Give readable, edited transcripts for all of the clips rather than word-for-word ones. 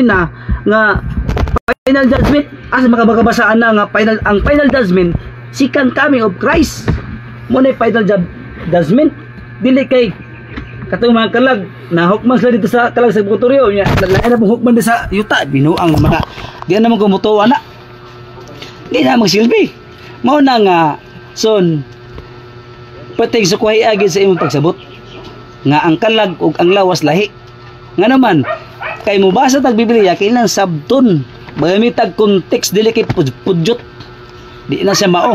Nga final judgment, asa makabakabasaan na nga final, ang final judgment, second coming of Christ mo na final judgment? Dili kay katong mga kalag na hukman sila dito sa kalag sa Buturyo nya, lain na pong hukman di sa yuta. Binuang mga di na naman kumutuwa na, di na magsilbi. Mao na nga son pating sukwahi agid sa imong pagsabot nga ang kalag ug ang lawas lahi. Nga naman kay mobasa tag Biblia, kailan sabton, magamitag context, dili kay pudyot, di na siya mao.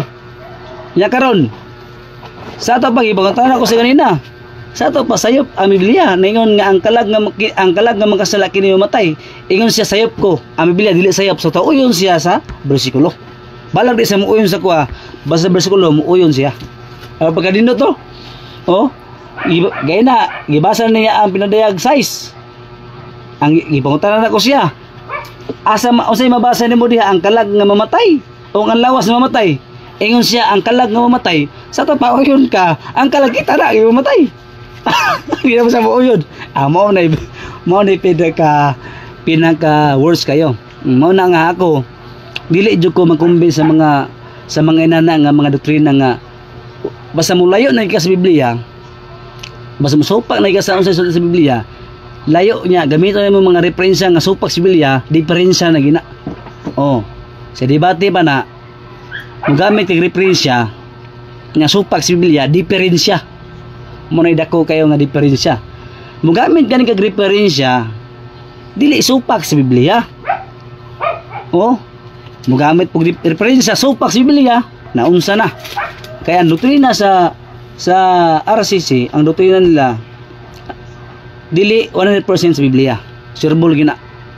Nya karon sa ato pag ibangatan ako sa ganina, sa ato pa sayop ang Biblia ningon nga ang kalag nga makasala kini mamatay. Ingon siya, sayop ko ang Biblia, dili sayop. So uyon siya sa bersikulo. Balag di sa muuyon sa kuha, basta bersikulo muuyon siya. Ang pagkadino to, oh, gaya na gibasa niya ang pinadayag size. Ang gipangutanan ako siya, asa ma unsay mabasa nimo diha, ang kalag nga mamatay o ang lawas nga mamatay? Ingon siya, ang kalag nga mamatay. Sa to pa uyon ka, ang kalag kita na mamatay. Hindi na mo sa uyon. Ah, mao na pinaka pinaka worst kayo. Mao na nga ako dili jud ko magkumbins sa mga inana nga mga doktrina nga basta mulayo na ka sa Biblia, basta mosupak na ka sa unsay sulat sa Biblia, layo niya gamiton mo mga referensya nga supak sa Biblia, diferensya na gina. Oh, sa debate pa na mogamit kag referensya nga supak sa Biblia, diferensya mo na, dako kayo nga diferensya. Mogamit gani kag referensya dili supak sa Biblia. Oh, mogamit pog referensya supak sa Biblia, naunsa na. Kaya ang doktrina sa RCC, ang doktrina nila dili 100% sa Biblia. Sureball gina.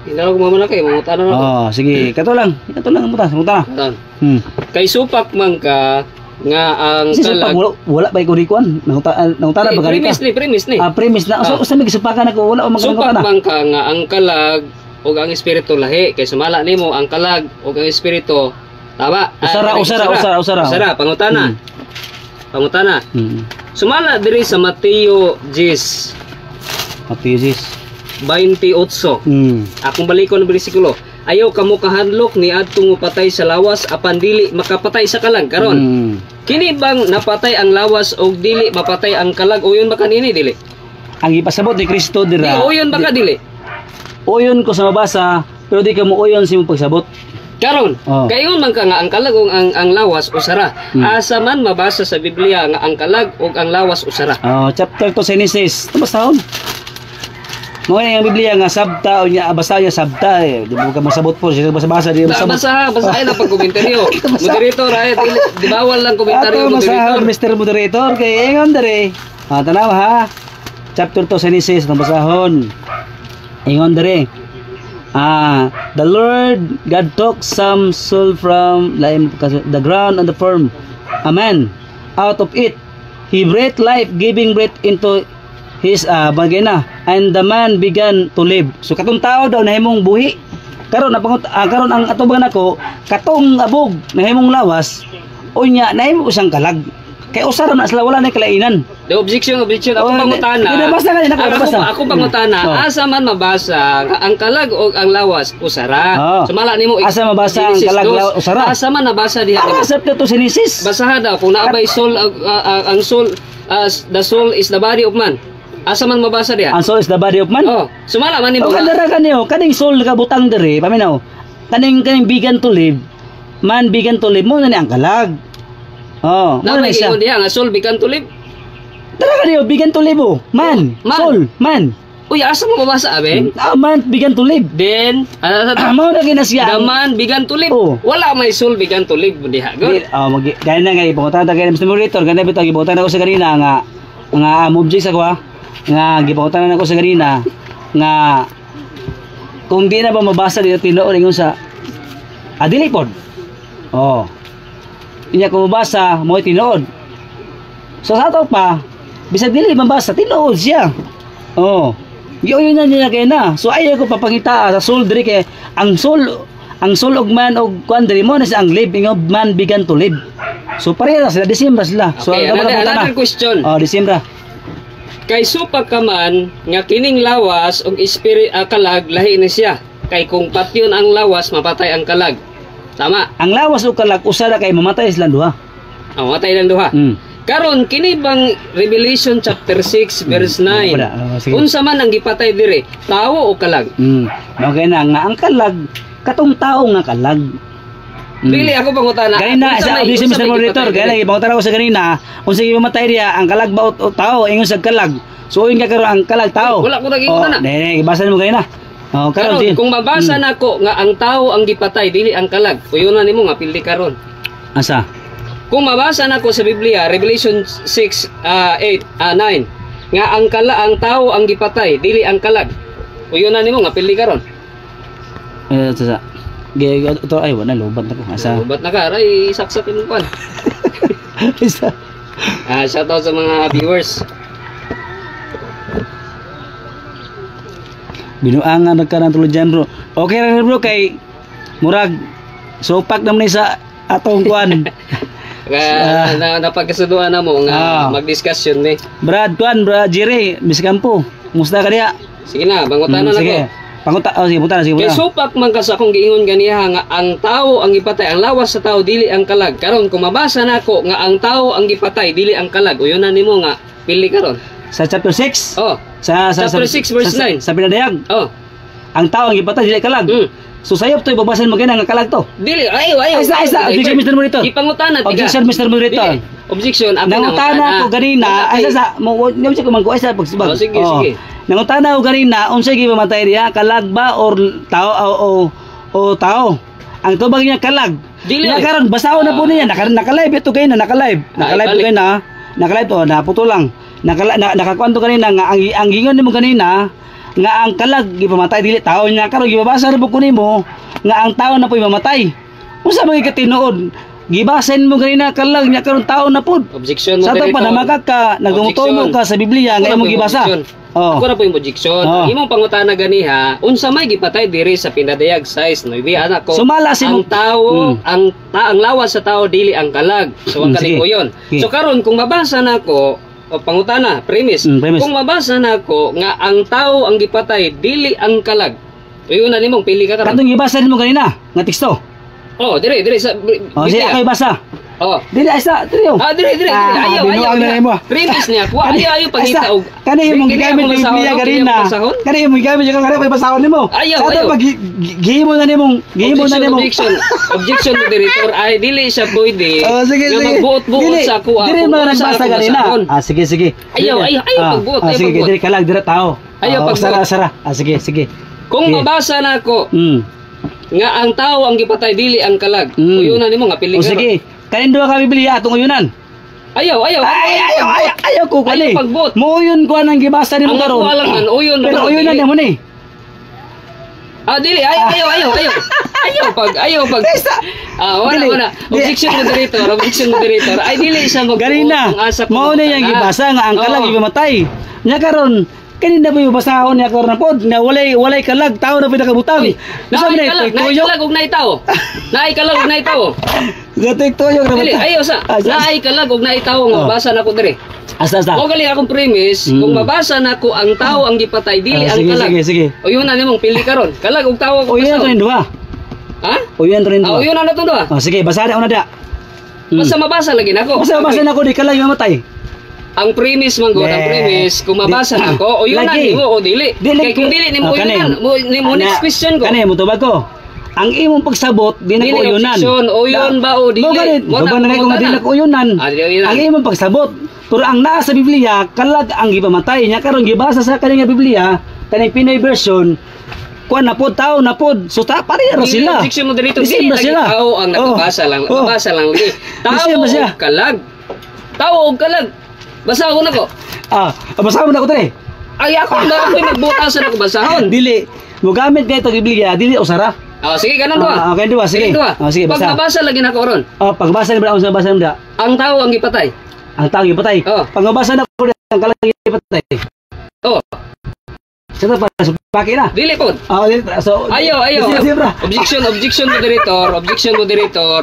Ikaw mo man kay mangutana na ako. Oh, sige, kato lang. Kato lang muta, muta. Tan. Hmm. Kay supak man ka nga ang Kasi supak kalag wala, wala pa ikaw kuan. Nangutana Eh, ba ka? Premise ni, premise ni. Ah, premise na. So, Ah. usa may gisupakan ako, wala ko Supak magkangutana. Man ka nga ang kalag ug ang espiritu lahi, kay sumala nimo ang kalag ug ang espiritu, tama? Ah, Usara, dili, usara, usara, usara. Usara, pangutana. Pangutana. Sumala diri sa Mateo 10 Mateo 10. 28. Akong balikon ang bersikulo. Ayaw kamo kahadlok ni adtong mopatay sa lawas apan dili makapatay sa kalag. Karon, kini bang napatay ang lawas og dili mapatay ang kalag, uyon ba kanini dili? Ang ipasabot ni Kristo Di dira. uyon ba ka dili? Uyon ko sa mabasa, pero di ka mo uyon sa imong pagsabot. Karon, Oh. kayon man ka nga ang kalag ug ang lawas usara. Asa man mabasa sa Biblia nga ang kalag ug ang lawas usara? Oh, chapter 2 Genesis. Ito basahon. Mo ang Biblia nga sabta o niya basta niya sabta eh. Di mo ka masabot po siya basa-basa di mo masabot. Basa, basahin ang pagkomentaryo. Moderator, ay, di bawal lang komentaryo, Ato basahon, moderator. Mr. Moderator, kay ingon dere. Ah, tanaw ha. Chapter 2 Genesis itong basahon. Ingon dere. Ah, the Lord God took some soil from the ground and the form a man out of it. He breathed life, giving breath into his bagay na, and the man began to live. So katong tao daw nahimong buhi. Karon napangut karon ang atubang nako, katong abog nahimong lawas, unya nahimo siyang kalag. Kay usa ra na sila, wala na kalainan. The objection, objection. Ako Oh, pangutana. hindi, nabasa ka, hindi, Ako, nabasa. ako pangutana. Asa man mabasa nga ang kalag o ang lawas usara? Oh. Sumala nimo. Asa mabasa ang Genesis kalag, 2. usara? Asa man nabasa diha Ara nimo? sa to Genesis. Basaha daw kung naa bay soul, ang soul, the soul is the body of man. Asa man mabasa diha? Ang soul is the body of man. Oh, sumala man nimo O nga. kadara kaniyo, kaning soul nakabutang diri, paminaw. Kaning began to live, man began to live mo na ni ang kalag. Oh, mo Na na may ni siya. ingon diha nga soul began to live. Tara kaniyo, began to live oh. Man, Man. Soul, man. Uy, asa mo mabasa abe? Ah, man began to live. Then, Mao na gina siya. The man began to live. Oh. Wala may soul began to live diha. Di, Good. oh, mag gaya na nga ipangutan ta kay Mr. Moderator, ganda bitaw gipangutan ako sa ganina nga nga object sa ko nga gipangutan ako sa ganina nga kung di na ba mabasa dito tinuod ingon sa dili pod. Oh. Inya kung mabasa mo tinuod. So sa ato pa, bisag dili mabasa, tinuod siya. Oh. Giuyon na niya kay na. So ayaw ko papangita sa soul diri kay ang soul og man og kuan diri mo na siya ang live, ingon man began to live. So pareha sila, December sila. So Okay, ang another, na. another question. Oh, December. Kay supak ka man nga kining lawas og spirit, kalag lahi ni siya. Kay kung patyon ang lawas, mapatay ang kalag. Tama. Ang lawas ug kalag usa ra kay mamatay silang duha. Ang matay lang duha. Karon kini bang Revelation chapter 6 verse 9? Wala. Oh, sige. Unsa man ang gipatay dire, tawo o kalag? Mao kay na nga ang kalag katong tao nga kalag. Dili ako pangutana. Ganina Unsa sa objection, unsa Mr. may Moderator, gipatay ganina dire? gipangutan ako sa ganina, unsa gipamatay diya, ang kalag ba o tao? Ingon sa kalag. So ingon ka karon ang kalag tao. Wala ko nag-ingon Oh, na. Dili, gibasa mo ganina. Oh, karon Karon sige. kung mabasa nako nga ang tao ang gipatay dili ang kalag, uyonan nimo nga pildi karon. Asa? Kung mabasa nako sa Biblia, Revelation 6 8 9 nga ang tao ang gipatay dili ang kalag. Uyonan nimo nga pildi karon. Eh, sa Ge ito ay wala, lobat na ko. Asa? Ubat na ka, aray saksak imong kwan. Asa? Shout out sa mga viewers. Binuangan na ka ng tulad dyan, bro. Okay ra bro, kay murag sopak naman ni sa atong kuan. Kaya na, napagkasunduan na mo nga mag-discussion ni. Brad kuan, Brad Jerry, Miss Campo. Musta ka diya? Sige na, bangutana na Sige. ko. Panguta, oh, sige, punta na, sige, Kay punta. supak man ka sa akong giingon ganiha nga ang tao ang gipatay, ang lawas sa tao dili ang kalag. Karon kung mabasa nako nga ang tao ang gipatay dili ang kalag, uyon na nimo nga pili karon. Sa chapter 6? Oh, Sa Chapter 6 verse sa, 9. Sa pinadayag, oh. ang tao ang gipatay dili kalag. So sayop to ibabasan mo kay nga kalag to. Dili, ayo ayo. Ay, isa, objection, Mr. Monitor. Gipangutana tiga. Objection, Mr. Moderator. Dili. Objection, ako Nangutana ko ganina, ay sa mo mo ko man ko ay sa pagsibag. Oh, sige, sige. Nangutana ko ganina unsay gipamatay diha, kalag ba or tao o tao? Ang tubag niya kalag. Dili. Nga karon basahon na po niya, naka-live ito kayo na, naka-live. Naka-live balik. kayo na, naka-live to, naputo lang. Nakakuan to kanina nga ang gingon nimo kanina nga ang kalag gipamatay dili tao niya, karon gibabasa ra ko nimo nga ang tao na po mamatay. Unsa man katinuod? Gibasen mo ganina kalag niya, karon tao na pud. Objection mo Sa pa namaga ka, nagtumutumo ka sa Biblia nga imong gibasa. Oh. Ako na po yung objection. Oh. Ang imong pangutana ganiha, unsa may gipatay diri sa pinadayag size 9 anak ko. Sumala si ang tao, ang lawas sa tao dili ang kalag. So ang Sige. ko yun. Sige. So karon kung mabasa nako o pangutana, premise. Premise. Kung mabasa nako nga ang tao ang gipatay dili ang kalag. Uyon na nimong pili ka karon. Katong gibasa nimo kanina nga teksto. Oh, dire dire sa Oh, sige, Biblia. ako ibasa. Oh. Dili ay sa dili. Ah, dire dire dire. Ah, Ayaw, ayaw. binuang na nimo. Premise niya. Wa ayaw ayaw pangita og Kani imong Kini gigamit akong ng Biblia basahon, kini kanina. akong basahon. Kani imong gigamit yung kanina pa basahon nimo. Ayaw, Sa ato ayaw. pag gihimo na nimong gihimo na nimong Objection, objection, moderator, ay dili siya pwede. Oh, sige, nga sige. magbuot-buot Dili, sa kuha. Dili kung mga unsa nagbasa akong kanina. basahon. Ah, sige, sige. Ayaw, Dili. ayaw, ayaw pagbuot, ayaw sige, pagbuot. dili kalag, dili tao. Ayaw Ah, pagbuot. Sara, sara. Ah, sige, sige. Kung Sige. mabasa nako nga ang tao ang gipatay dili ang kalag, uyon na nimo nga pili O ka. sige, kanin duha ka Biblia atong uyunan. Ayaw, ayaw. Ay, ayaw, ayaw, ayaw ko kani. Ayaw pagbuot. Muuyon ko anang gibasa nimo Ang karon. ako alam man, uyon Pero man, uyunan dili. nimo ni. Ah, dili, ayaw, ayaw, ayaw, ayaw. Ayaw pag, ayaw pag. Ah, wala, Dili. wala. Objection, moderator, objection, moderator. Ay dili siya magbuot Ganina, kung asa mao na yang gibasa nga ang kalag Oo. gipamatay. Nya karon, kanina ba yung basahon niya karon na pod na walay kalag, tao na pinakabutang. Uy, Unsa man naay kalag, naay tuyok? kalag og naay tao. Naay kalag og naay tao. Gatik tuyok na Dili, bata. ayaw sa. Ah, Naay kalag og naay tao nga Oh. basa nako diri. Asa asa. Mo gali akong premise, kung mabasa nako ang tao ang gipatay dili Ah, ang sige, kalag. sige, sige. Uyon na nimong pili karon. Kalag og tao O yun basahon. to duha. Ha? O yun to Ah, duha. uyon na nato duha. Oh, sige, basa na una da. Basta mabasa lagi nako. Basta mabasa na ako di kalag mamatay. Ang premise man gud, ang Yeah. premise kung mabasa nako, uyon na Lagi. nimo o dili. Dili Kay kung dili nimo Oh, kani. uyunan, mo nimo next Ana, question ko. Kani mo tubag ko. Ang imong pagsabot di na Dili ko uyunan. objection, uyon ba o dili? Mo gani, Mo na na kung pangutana. dili na ko uyunan. Ah, dili uyunan. Ang imong pagsabot, pero ang naa sa Biblia, kalag ang gipamatay niya karon gibasa sa kaning nga Biblia, kaning Pinoy version, kuan na pod tao na pod. So ta pareha ra Dili, sila. Objection moderator, Di dili same ba lagi sila? tao ang Oh. nakabasa lang, Oh. nakabasa lang lagi. Di same Tao ba siya? og kalag. Tao og kalag. Basahon ako. Ah, basahon na ko tre. Ay ako ba ako'y magbutas na ako basahon. Dili mo gamit kay itong Biblia, dili usara. Ah, sige ganun duha. Ah, okay, duha, sige. Ganun duha. Ah, sige, Pag basa. mabasa lagi nako ron, Oh, pagbasa ni ba unsa basa nimo da? ang tao ang gipatay. Ang tao gipatay. Oh. Pag mabasa na ko ang kalag gipatay. Oh, Sa pa sa paki na. dili pod. Ah, dili so Ayaw, ayaw. Sige, sige, bra. Objection, objection, moderator, objection, moderator.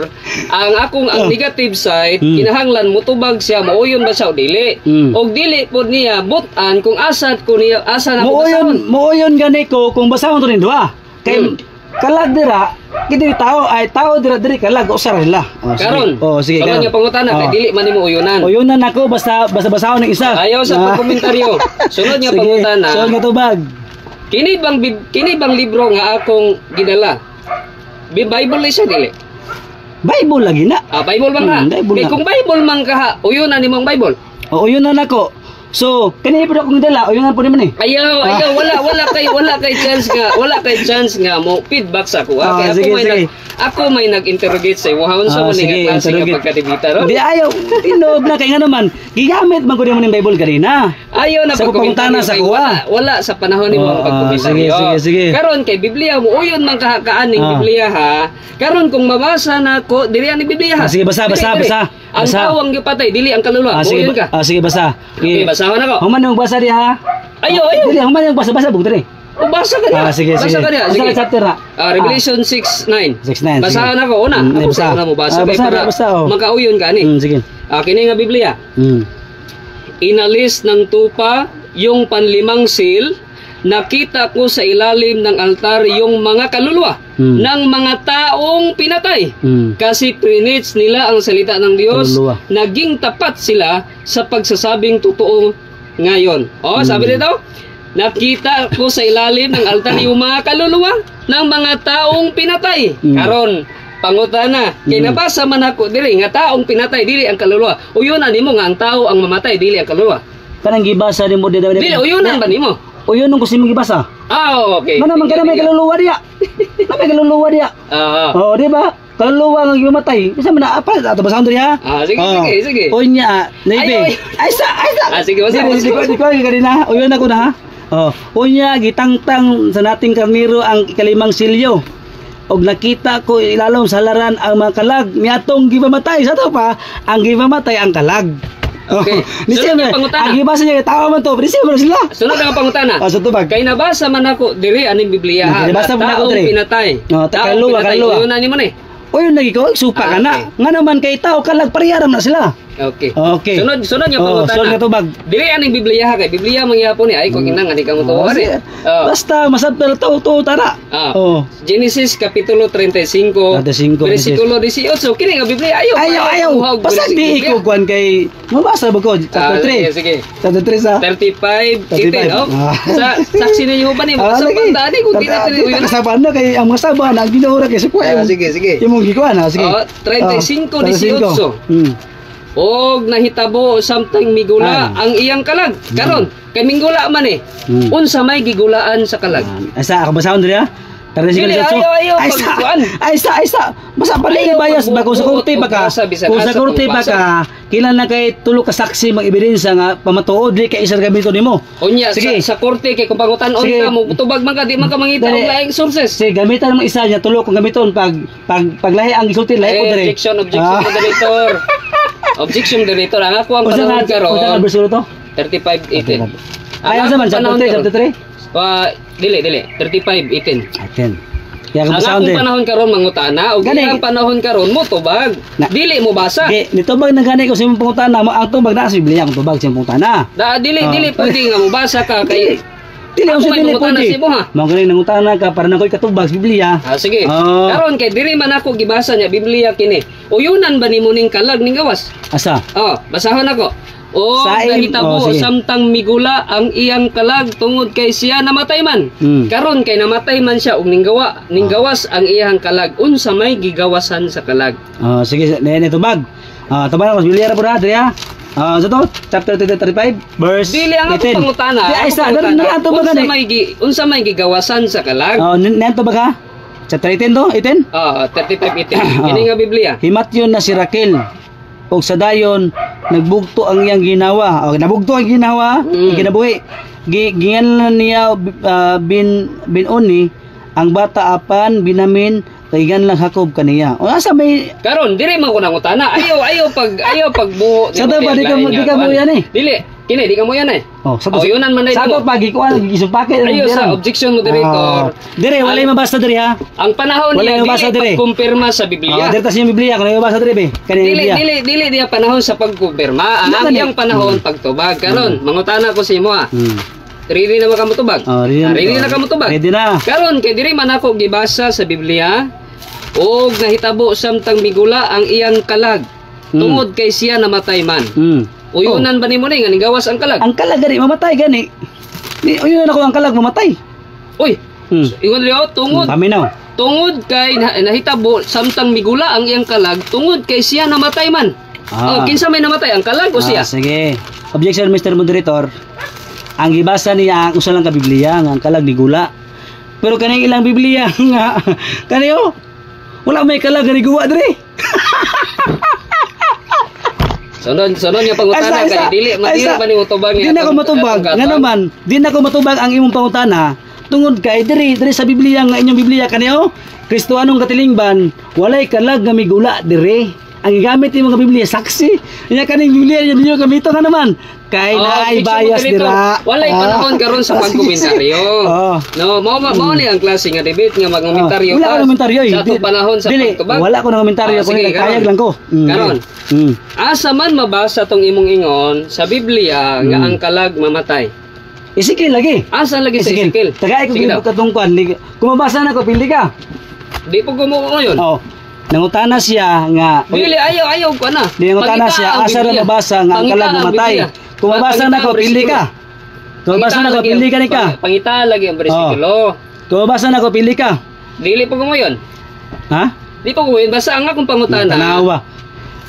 Ang akong ang negative side, kinahanglan mutubag siya, mauyon ba siya o dili? Og dili pod niya butan kung asa ko niya asa na ko Muuyon, basahon. muuyon gani ko kung basahon to rin duha. Kay kalag dira, kini tao ay tao dira diri kalag usa ra sila. Oh, sige. Karon. Oh, sige, Karon karon. nga pangutana kay dili man nimo uyunan. Uyunan ako basta basta basahon ng isa. Ayaw sa pagkomentaryo. Sunod nga Sige, pangutana. sunod nga tubag. Kini bang libro nga akong gidala? Bible ni siya dili? Bible lagi na. Ah, Bible man ka. Bible Kay na. kung Bible man ka, ha, uyunan nimo ang Bible. O uyunan ako. So, kani po akong gidala, uyunan po nimo ni. Ayaw, ayaw, wala kay chance nga mo feedback sa ako. Ah, Kay ako sige, may sige. Ako may nag-interrogate sa imo. Unsa Ah, man ni sige, nga klase nga interrogate. pagkadibita ron? Di ayaw, tinuod na kay nga naman, gigamit man ko nimo ning Bible kanina. Ayaw na Sa pagkomentaryo pangutana sa kay kuha. wala sa panahon nimo ang Ah, pagkomentaryo. sige, sige, sige. Karon kay Biblia mo uyon man kahakaan ning Biblia ha. Karon kung mabasa na ko dili ani Biblia ha. Ah, sige, basa, Dili, basa, dili. basa. Ang Basa. tao ang gipatay dili ang kaluluwa. Ah, sige, Uyon ka. ah, sige, basa. Okay, basahon ako. Human yung basa diha. Ayaw, ayaw. Dili, human yung basa, basa bug diri. O, basa ka niya. Ah, sige, basa sige. ka niya. Basa Sige. ka chapter na. Ah, Revelation 6:9. 6:9, sige. Basahan ako una. Ako Basa. una mo basa Ah, kay basa, para basa, oh. makauyon ka ani. Sige. Ah, kini nga Biblia. Inalis ng tupa yung panlimang seal, nakita ko sa ilalim ng altar yung mga kaluluwa ng mga taong pinatay. Kasi prinits nila ang salita ng Diyos, Kaluluwa. naging tapat sila sa pagsasabing totoo ngayon. Oh, sabi dito, nakita ko sa ilalim ng altar yung mga kaluluwa ng mga taong pinatay. Karon, pangutana, kay nabasa man ako diri nga taong pinatay dili ang kaluluwa. Uyunan nimo nga ang tao ang mamatay dili ang kaluluwa. Kanang gibasa nimo di Dili uyunan ba nimo? Uyon nung kusi mong gibasa. Ah, okay. Mana man kana may kaluluwa diya. Na may kaluluwa diya. Oh, di ba? Kaluluwa nga gimatay. Bisa man na apa ato basahon diri ha. Ah, sige, Oh. sige, sige. Unya, Ay, naibi. Ay sa, ay sa. Ah, sige, basa, Di, basa, di, basa. di ko kanina. Uyon ako na ha. Oh, unya gitangtang sa nating karniro ang ikalimang silyo. Og nakita ko ilalom sa halaran ang mga kalag niatong gipamatay sa to pa ang gipamatay ang kalag. Okay. Oh, ni Sunod siya nga pangutana. ang gibasa niya tawa man to, di siya man sila. Sunod ang pangutana. Oh, sa tubag. Kay nabasa man ako diri aning Biblia ha. Nabasa man ako Taong diri. pinatay. Oh, Taong kaluluwa, pinatay. kaluluwa. Uyunan nimo ni. Uy, lagi ko, supa ka Ah, na. okay. Nga naman kay tao kalag pareharam na sila. Okay. Okay. Sunod sunod nga Oh, pangutana. sunod nga tubag. Dili aning Biblia ha kay Biblia mangyapon ni ay ko kinang ani ka mo Oh, tuwa sige. Oh. Basta masabtal to to tara. Ah. Oh. Genesis kapitulo 35, 35, versikulo 18. Kini nga Biblia ayaw. Ayaw ayaw. Kuha og Pasag di Biblia. ko kuan kay mabasa ba ko chapter Ah, 3. sige, sige. Chapter 3 sa 35, 18. 35. Oh. Ah. Sa saksi ninyo ba ni Ah, sa lagi. banda ni kung di na Tata- uyon. Kita kasaban na kay ang mga saban ang Ginoo ra kay sa kuha. Ah, sige, sige. Imong gikuan ha, sige. Oh, 35, Oh, 35. 18. Og nahitabo samtang migula Ah. ang iyang kalag. Karon, kay minggula man eh. Unsa may gigulaan sa kalag? Ah, Asa ako basahon diri ha. 35 Dili, 18. ayaw, ayaw, Ay sa, pagkuan. ay sa, ay sa. Basta pala Ayaw, bayas ba kung sa korte pa ka. pagbasa, bisan Kung sa asa korte pa pagbasa. ka, kilan na kay tulo ka saksi mag ebidensya nga pamatuod di kay isang gamito nimo. Unya Sige. sa korte kay kung pangutan-on Sige. ka mo tubag man ka di man ka mangita Dali. og laing sources. Sige, gamitan mo isa niya tulo kung gamiton pag pag paglahi ang gisulti lahi ko Eh, diri. objection, objection, moderator. Objection, moderator. Ang ako ang Unsa panahon nga unsa nga karon bersikulo to? 35:18. Ay, unsa man chapter 3, chapter 3? Ah, dili, dili. 35:18. 10. Kaya kung Ang basahon akong din. panahon karon mangutana ug Gani. ang panahon karon mo tubag. Na- Dili mo basa. Di, nitubag na gani ko sa imong pangutana mo ang tubag na sa Biblia ang tubag sa imong pangutana. Da dili Ah. dili pwede nga mo basa ka kay Dili Ako ang may dili mangutana pwede. sa imo, ha? Mao gani nangutana ka para na ko'y katubag sa Biblia. Ah, sige. Oh. Karon kay diri man ako gibasa niya Biblia kini. Uyunan ba nimo ning kalag ning gawas? Asa? Oh, basahon ako. O nahitabo oh, sige. samtang migula ang iyang kalag tungod kay siya namatay man. Karon kay namatay man siya ug ninggawa, ninggawas ang iyang kalag unsa may gigawasan sa kalag. Oh, sige, nene tubag. Ah, tubag na ko sa Biblia ra po na diri ha. Ah, sa to, chapter 35 verse Dili ang ako 18. pangutana. Di, ay ako sa, pangutana. na tubag Unsa gani. may unsa may gigawasan sa kalag? Oh, nen tubag ha. Chapter 18 to, 18. Oh, 35:18. Kini nga Biblia. Himatyon na si Raquel. Og sa dayon nagbugto ang iyang ginawa. Okay, nabugto ang ginawa, ang kinabuhi. Ginganlan niya bin Binoni ang bata apan Binamin kay lang Jacob kaniya. O asa may Karon diri man ko nangutana. Ayaw ayaw pag ayaw pagbuho Sa to ba, di ka mo yan eh. Dili, kini di ka mo yan eh. Oh, sa Oh, yunan man na Sa ito. to pag ikuan gisupake Ayaw sa objection moderator. Dire walay mabasa diri ha. Ang panahon Wala niya yung basa dili diri. pagkumpirma sa Oh, Biblia. dire ta sa iyong Biblia kung mabasa diri be. Kani Dili Biblia. dili dili diya panahon sa pagkumpirma. Ang Ano iyang panahon pagtubag. Karon mangutana ko sa imo ah. Ready na ba ka motubag? Oh, ready Ah, na. ready na ka motubag? Ready na. Karon kay diri man ako gibasa sa Biblia og nahitabo samtang migula ang iyang kalag tungod kay siya namatay man. Uyunan ba nimo ni nga nigawas ang kalag? Ang kalag gani mamatay gani. Ni uyunan ako ang kalag mamatay. Uy, ingon diri oh, tungod Paminaw. tungod kay nahitabo samtang migula ang iyang kalag tungod kay siya namatay man. Oh, kinsa may namatay, ang kalag o siya? Ah, sige. Objection, Mr. Moderator. Ang gibasa niya ang usa lang ka Biblia nga ang kalag ni gula. Pero kaning ilang Biblia nga kani oh, wala may kalag nga niguwa diri. Sunod, sunod nga pangutana Asa, kay asa, dili madili asa. pa nimo tubag Di na ko matubag. Nga naman, di na ko matubag ang imong pangutana tungod kay diri diri sa Biblia nga inyong Biblia kani oh, Kristohanong katilingban, walay kalag nga migula diri. Ang gigamit nimo nga Biblia saksi. Nya kaning Biblia niyo ninyo gamito nga naman kay Oh, naay picture bias mo dito. dira. Walay panahon karon sa Ah, sige, pagkomentaryo. sige. Oh. No, mao mao ni ang klase nga debate nga magkomentaryo Oh, wala ka ko komentaryo eh. sa atong panahon sa Dili, pagtubag. wala ko na komentaryo Ah, kung sige, nagpayag karon. lang ko. Karon. Asa man mabasa tong imong ingon sa Biblia nga ang kalag mamatay? Ezekiel lagi. Asa lagi sa Ezekiel? Tagay ko Sige daw. katong kwan. Kung mabasa na ko, pili ka. Di po kumuo yun. Oh. Nangutana siya nga Dili, ayaw ayaw ko na. Di nangutana Pangita siya ang asa ra Biblia. mabasa nga ang Pangita kalag ang mamatay. Biblia. Kung mabasa Pangita na ko, ang pili bersikulo. ka. Kung mabasa Pangita na ko, lagi pili ang- ka ni ka. Pangita lagi ang bersikulo. Kung mabasa na ko, pili ka. Dili po kumo yun. Ha? Di po kumo yun. Basta ang akong pangutana. Tanawa.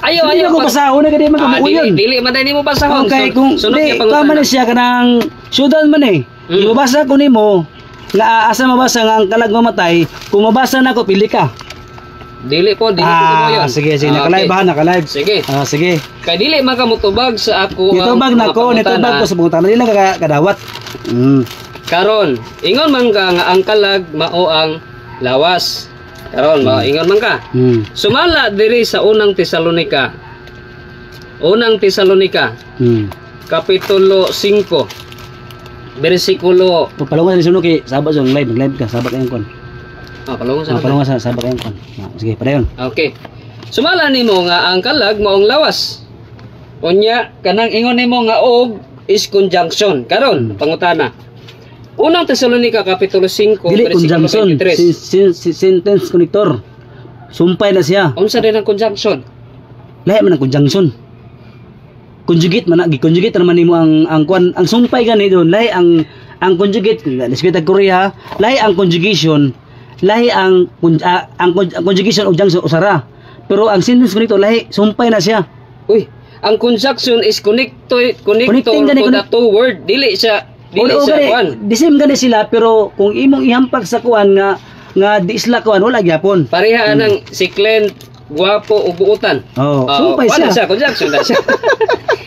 Ayaw, Hindi ayaw. ko basahon na gani Ah, magamuo dili, yun. dili man dai nimo basahon. Okay, kung Sunod di nga pangutana. tama ni siya kanang syudad man eh. Ibabasa ko nimo nga asa mabasa nga ang kalag mamatay, kung mabasa na ko, pili ka. Dili po kumo yun. Ah, sige, sige, Ah, naka-live okay. ha, naka-live. Sige. Ah, sige. Kay dili man ka motubag sa ako ang Nitubag na mga ko, nitubag pangutana. ko sa pangutana. Dili lang ka kadawat. Karon, ingon man ka nga ang kalag mao ang lawas. Karon, mao ingon man ka. Sumala diri sa Unang Tesalonika. Unang Tesalonika, Kapitulo 5, bersikulo Palungan sa suno kay sabak sa live, live ka, sabak kayong kon. Ah, palungan sa Ah, palungan sa sabak kayong kon. Ah, sige, padayon. Okay. Sumala nimo nga ang kalag maong lawas. Unya kanang ingon nimo nga og is conjunction. Karon, pangutana. Unang Tesalonika Kapitulo 5 Dili bersikulo conjunction, 23. sentence connector. Sumpay na siya. Unsa din ang conjunction? Lahi man ang conjunction. Conjugate man na, gi-conjugate naman nimo ang kwan, ang sumpay gani doon, lahi ang conjugate, nisbita Korea, lahi ang conjugation, lahi ang conjugation og junction usara. Pero ang sentence connector lahi, sumpay na siya. Uy, ang conjunction is connector connector Connecting gani, to the two word. Dili O, o, siya gani, kuan. the same gani sila, pero kung imong ihampak sa kuan nga nga di sila kuan, wala gyapon. Pareha anang si Clint guwapo o buutan. Oh, Ah, sumpay kuan siya. na siya, conjunction na siya.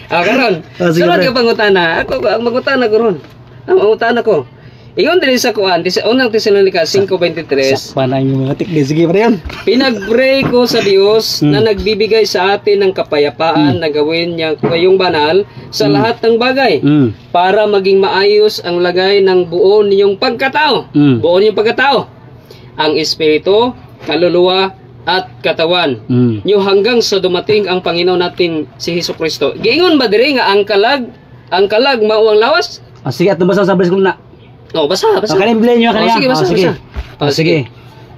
Ah, karon. Ah, sige, Sunod pre. ka pangutana. Ako ang mangutana ko ron. Ang mangutana ko. Ingon diri sa kuan, sa Unang Tesalonika 5:23. Sakpan ang imong mga tikli. Sige, padayon. Pinag-pray ko sa Diyos na nagbibigay sa atin ng kapayapaan na gawin niya kayong banal sa lahat ng bagay para maging maayos ang lagay ng buo ninyong pagkatao. Buo ninyong pagkatao. Ang espiritu, kaluluwa, at katawan nyo hanggang sa dumating ang Panginoon natin si Hesus Kristo. Giingon ba diri nga ang kalag mao ang lawas? Ah, sige, at basa sa verse na. Oh, basa, basa. Ah, kaning Biblia niyo Oh, kaniya. sige, basa, Ah, sige. basa. Ah, sige.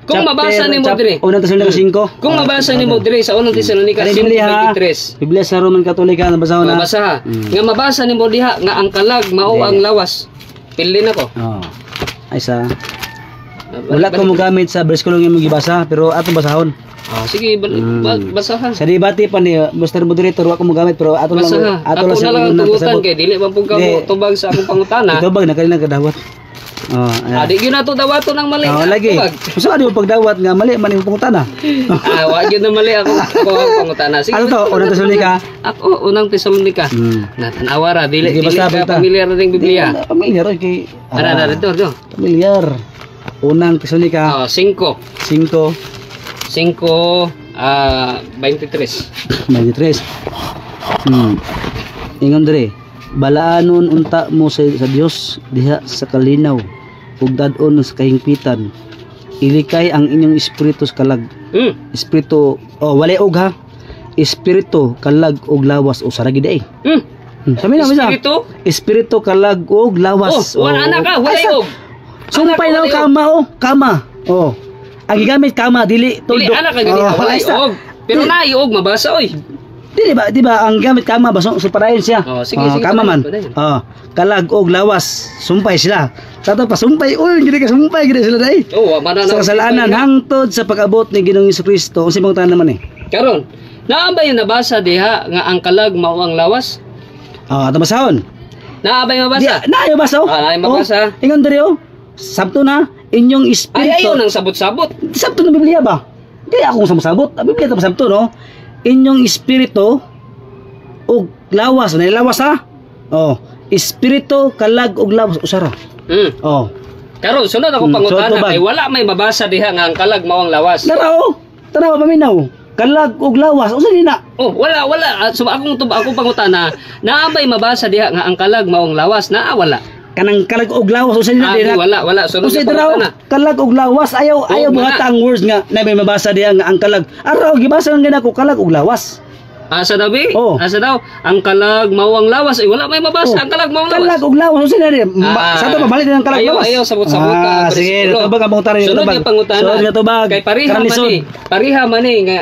Kung mabasa nimo diri. Unang Tesalonika 5. Kung mabasa nimo diri sa Unang Tesalonika Kaning Biblia ha. 5:23. Biblia sa Roman Katolika nabasa na. Mabasa ha. Nga mabasa nimo diha nga ang kalag mao Hindi. ang lawas. Pili na ko. Oh. Ay sa wala ko mogamit sa verse ko lang imong gibasa, pero atong basahon. Ah, sige, basahan. Sa debate pa ni Mr. Moderator, wa ko mogamit, pero ato lang Basaha. ato Ako lang na sa lang ang unang tugutan pasabot. kay dili man pud ka Di. mo tubag sa akong pangutana. Itubag na kanina kadawat. Oh, Ah, di gyud nato dawaton ang mali. Oh, Ah, lagi. tubag. Gusto ka di mo pagdawat nga mali man imong pangutana. Ah, wa gyud na mali ako ang pangutana. Sige. Ano to? Unang Tesalonika? Ako Unang Tesalonika. Natanawa ra dili Sige, dili basta, ka basta. pamilyar na ning Biblia. Di, familiar oy kay Ara ara dito dito. Familiar. Unang Tesalonika Oh, 5. 5 5 23. 23. Ingon dire, balaanon unta mo sa Dios diha sa kalinaw ug dad-on sa kahingpitan. Ilikay ang inyong espiritu sa kalag. Espiritu, oh, wala og ha. Espiritu, kalag ug lawas o saragi di. Sabi na, bisa. Espiritu? Espiritu, kalag ug lawas. Oh, wala anak ka, wala Ay, og. Sumpay Anak, lang wala og. Kama oh, kama. Oh. Ang gigamit kama dili Dili tuldok. anak ka gani, Oh, wala ay, og. Pero naay og mabasa oy. Dili ba, di ba ang gamit kama ba so, so padayon siya. Oh, sige, Oh, sige, kama man. padayon, padayon. Oh, kalag og lawas, sumpay sila. Tato pa sumpay, uy, gini ka sumpay gini sila dai. Oh, wa man na Sa kasalanan hangtod sa pag-abot ni Ginoong Kristo. Unsa imong tanan naman eh? Karon, naa ba yung nabasa diha nga ang kalag mao ang lawas? Oh, ato basahon. Naa ba yung Di, mabasa? na ayo basa oh. Ah, naay mabasa. Oh, ingon diri oh. Sabto na inyong Ay, espiritu. ayaw nang sabot-sabot. Sabto ng Biblia ba? Di ako samusabot. Ang Biblia ta sabto no. Inyong espiritu ug lawas, na lawas ha? Oh, espiritu, kalag ug lawas usara. Oh. Karon, sunod ako pangutana Sunod tubag. kay wala may mabasa diha nga ang kalag mao ang lawas. Dara oh. Tanaw paminaw. Kalag ug lawas unsa ni na? Oh, wala wala. Ah, so akong pangutana, naa bay mabasa diha nga ang kalag mao ang lawas? Naa wala? Kanang kalag ug lawas unsa ni na? Ah, Di di, na? wala wala. Sunod Unsa nga dara oh? pangutana. Kalag ug lawas ayaw ayaw mana. buhata ang words nga na may mabasa diha nga ang kalag. Araw gibasa lang gina ko kalag ug lawas. Asa daw bi? Oh. Asa daw? Ang kalag mao ang lawas. Ay, wala may mabasa Oh. ang kalag mao ang lawas. Kalag ug lawas unsa na di? Ah. Sa to pabalik din ang kalag Ayaw, lawas. ayaw, sabot-sabot ka. Ah, sige, Bersikulo. tubag ang pangutana niyo, Sunod tubag. nga pangutana. Sunod nga tubag. Kay pareha Karon man lisod. ni. Pareha man ni nga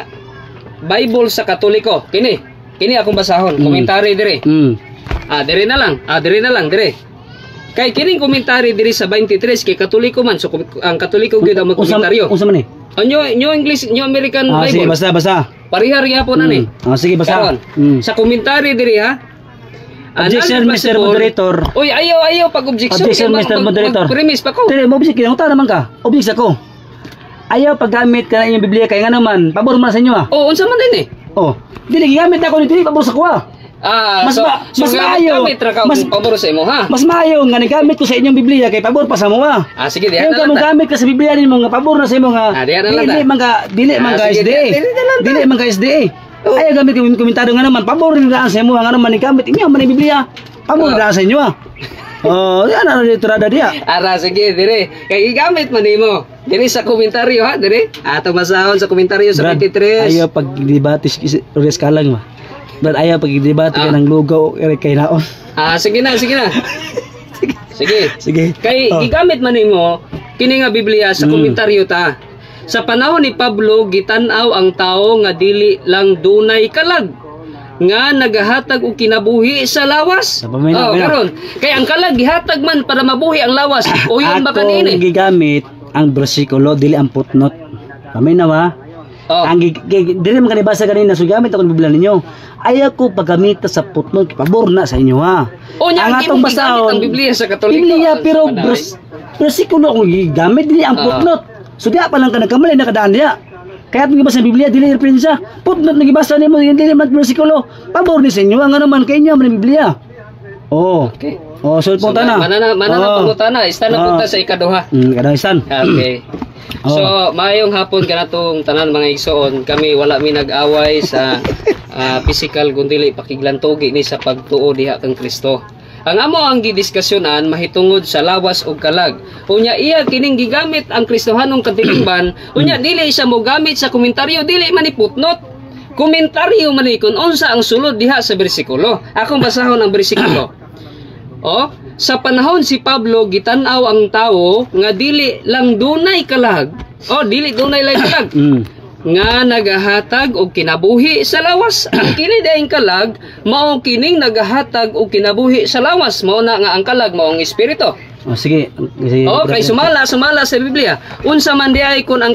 Bible sa Katoliko. Kini. Kini akong basahon. Komentary dire. Ah, dire na lang. Ah, dire na lang, dire. Kay kining komentary diri sa 23 kay Katoliko man. So ang Katoliko gyud ang magkomentaryo. Unsa man ni? Ang New English, New American Ah, sige, Bible. basta basta. Pareha gyapon na ni. Ah, sige, basta. Karon, sa komentary diri ha. Objection, Another Mr. possible- Moderator. Uy, ayaw, ayaw pag objection. Objection, Kay Mr. Moderator. Mag-premise pa ko. Tere, mo object kinang naman ka. Object ako. Ayaw paggamit ka na inyong Biblia kay nga naman, pabor man sa inyo ah. Oh, unsa man din eh? Oh, dili gigamit ako ni dili pabor sa kuha. Ah, Mas so, so mas gamit- maayo. Gamit ra ka kung pabor sa imo ha. Mas maayo nga nigamit ko sa inyong Biblia kay pabor pa sa mo ah. Ah, sige, diha Ngayon na ka lang mo ta. gamit ka sa Biblia nimo nga pabor na sa imo nga. Ah, diha na lang Dili ta. man ka dili man Ah, ka sige, SDA. dili na lang ta. Dili man ka SDA. Ayaw gamit ko komentaryo nga naman pabor ni daan sa imo nga naman ni gamit inyo man ang Biblia. Pabor daan sa inyo ah. Oh, yan ano dito rada diya. Ara, sige, dire. Kay gigamit man nimo. Dire sa komentaryo ha, dire. Ato basahon sa komentaryo sa Brad, 23. ayaw pag debate si Ores Kalang ba. Brad, ayaw pag debate ka Ah. ng lugaw kay naon. Ah, sige na, sige na. Sige. Sige. Kay Oh. gigamit man nimo kini nga Biblia sa komentaryo ta. Sa panahon ni Pablo gitan-aw ang tao nga dili lang dunay kalag nga nagahatag og kinabuhi sa lawas. Sa paminaw, Oh, paminaw. karon kay ang kalag gihatag man para mabuhi ang lawas. O yun ba Akong kanini? gigamit ang bersikulo dili ang footnote. Paminaw ha. Oh. Ang dili man kanibasa kanina so gamit ako ng Biblia ninyo. Ayaw ko paggamita sa footnote pabor na sa inyo ha. O nya ang ang atong gigamit basahon ang Biblia sa Katoliko. Biblia Ang pero sa panahon. bersikulo akong gigamit dili ang Ah. footnote. So diha pa lang ka nagkamali nakadaan diha. Kaya atong gibasa sa Biblia dili referensya. Footnote na gibasa nimo dili man bersikulo. Pabor ni sa inyo ang ano man kay inyo man ang Biblia. Oh. Okay. Oh, so So, punta na. Mana na Oh. pangutana, ista na Oh. punta sa ikaduha. Kada istan. Okay. Oh. So, maayong hapon kanatong tanan mga igsoon. Kami wala mi nag-away sa physical kundi pakiglantugi ni sa pagtuo diha kang Kristo. Ang amo ang gidiskusyonan mahitungod sa lawas ug kalag. Unya iya kining gigamit ang Kristohanong katilingban, unya dili siya mogamit sa komentaryo, dili man ni footnote. Komentaryo man ni kung unsa ang sulod diha sa bersikulo. Akong basahon ang bersikulo. Oh, sa panahon si Pablo gitan-aw ang tawo nga dili lang dunay kalag. Oh, dili dunay lang kalag nga nagahatag og kinabuhi sa lawas. Ang kini dayeng kalag mao kining nagahatag og kinabuhi sa lawas. Mao na nga ang kalag mao ang espiritu. Oh, sige. Sige. Oh, kay sumala sumala sa Biblia. Unsa man diay kun ang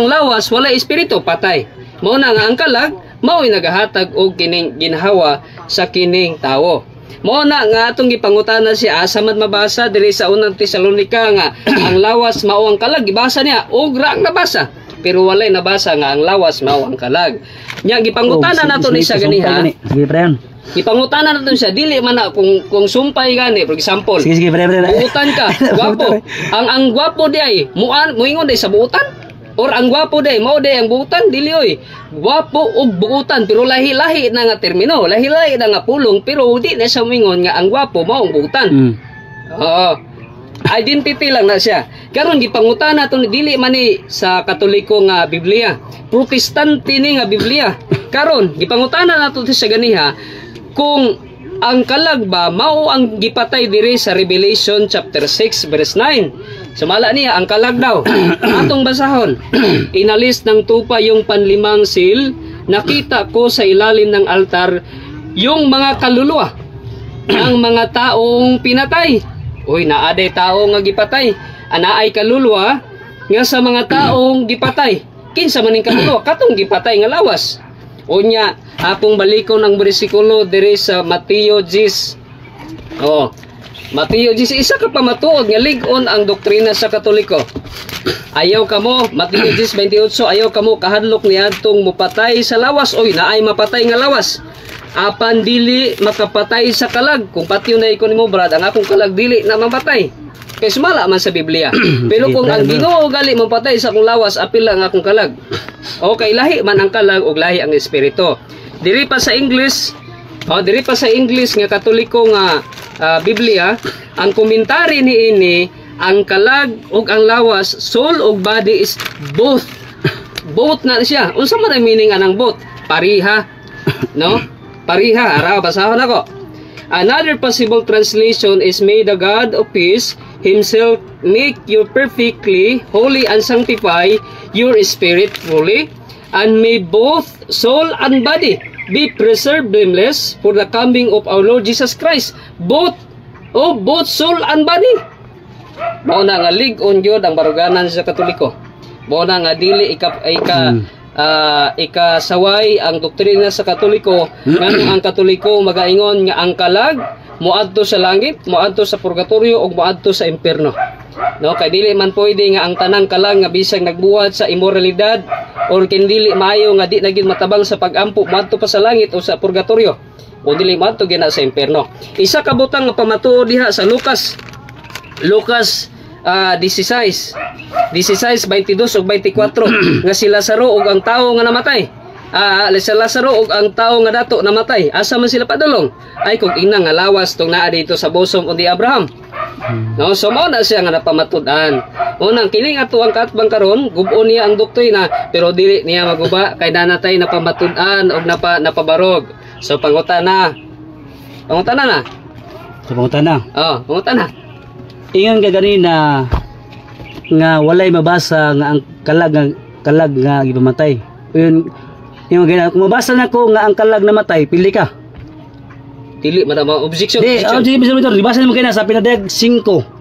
lawas wala espiritu, patay. Mao na nga ang kalag mao'y nagahatag og kining ginhawa sa kining tawo. Mao na nga atong gipangutana siya asa man mabasa diri sa Unang Tesalonika nga ang lawas mao ang kalag, gibasa niya og ra ang nabasa. Pero walay nabasa nga ang lawas mao ang kalag. Nya gipangutana Oh, nato ni siya sige, ganiha. sumpay gani. Sige, pre. Gipangutana nato siya dili man na kung sumpay gani, for example. Sige, sige, pre, pre. Buutan ka, gwapo. Ang gwapo di ay muan muingon di sa buutan. Or ang gwapo di mao di ang buutan dili oy. Gwapo ug buutan pero lahi-lahi na nga termino, lahi-lahi na nga pulong pero di na siya muingon nga ang gwapo mao ang buutan. Oo. Identity lang na siya. Karon gipangutana to ni dili man ni sa Katoliko nga Biblia. Protestante ni nga Biblia. Karon gipangutana nato sa ganiha kung Ang kalag ba mao ang gipatay diri sa Revelation chapter 6 verse 9? Sumala niya ang kalag daw. Atong basahon. Inalis ng tupa yung panlimang seal, nakita ko sa ilalim ng altar yung mga kaluluwa ng mga taong pinatay. Uy, naa day tao nga gipatay. Anaay kaluluwa nga sa mga taong gipatay. Kinsa man ning kaluluwa? Katong gipatay nga lawas. Unya, akong balikon ang bersikulo diri sa Mateo 10. Oh. Mateo 10, isa ka pamatuod nga lig-on ang doktrina sa Katoliko. Ayaw kamo, Mateo 10:28, ayaw kamo kahadlok niadtong mupatay sa lawas. Oy, naay mapatay nga lawas. Apan dili makapatay sa kalag. Kung patyon na iko nimo, Brad, ang akong kalag dili na mamatay. Kay sumala man sa Biblia. Pero kung ang Ginoo gali mapatay sa akong lawas, apil lang ang akong kalag. Okay, lahi man ang kalag ug lahi ang espiritu. Diri pa sa English, oh, diri pa sa English nga Katoliko nga Biblia, ang komentary niini, ang kalag ug ang lawas, soul ug body is both. Both na siya. Unsa man ang meaning anang both? Pariha. No? Pariha. Ara, basahon ako. Another possible translation is, "May the God of peace himself make you perfectly holy and sanctify your spirit fully, and may both soul and body be preserved blameless for the coming of our Lord Jesus Christ." Both, oh, both soul and body. Mao na nga lig-on gyud ang baruganan sa Katoliko. Mao na nga dili ika ikasaway ang doktrina sa Katoliko, nganong ang Katoliko magaingon nga ang kalag moadto sa langit, moadto sa purgatorio ug moadto sa impierno. No, kay dili man pwede nga ang tanang kalag nga bisag nagbuhat sa imoralidad or dili maayo nga di na gyud matabang sa pagampo moadto pa sa langit o sa purgatorio o dili moadto gyud na sa impierno. Isa ka butang nga pamatuod diha sa Lucas Lucas 16 16, 22 ug 24 nga si Lazaro ug ang tawo nga namatay. Si Lazaro ug ang tawo nga dato namatay. Asa man sila padulong? Ay kung ina nga lawas tong naa dito sa bosom ni Abraham. No, so mao na siya nga napamatud-an. Unang kini nga tuang kaatbang karon, gub-on niya ang doktrina pero dili niya maguba kay nanatay napamatud-an og napabarog. So pangutana. Pangutana na. Sa pangutana. Oh, pangutana. Ingon ka ganina nga walay mabasa nga ang kalag nga gipamatay. Yun yung ganina, kung mabasa na ko nga ang kalag namatay, pili ka. Dili man ma objection. Di, Objection. oh, di, Mr. Monitor, gibasa nimo kay sa pinadayag 5.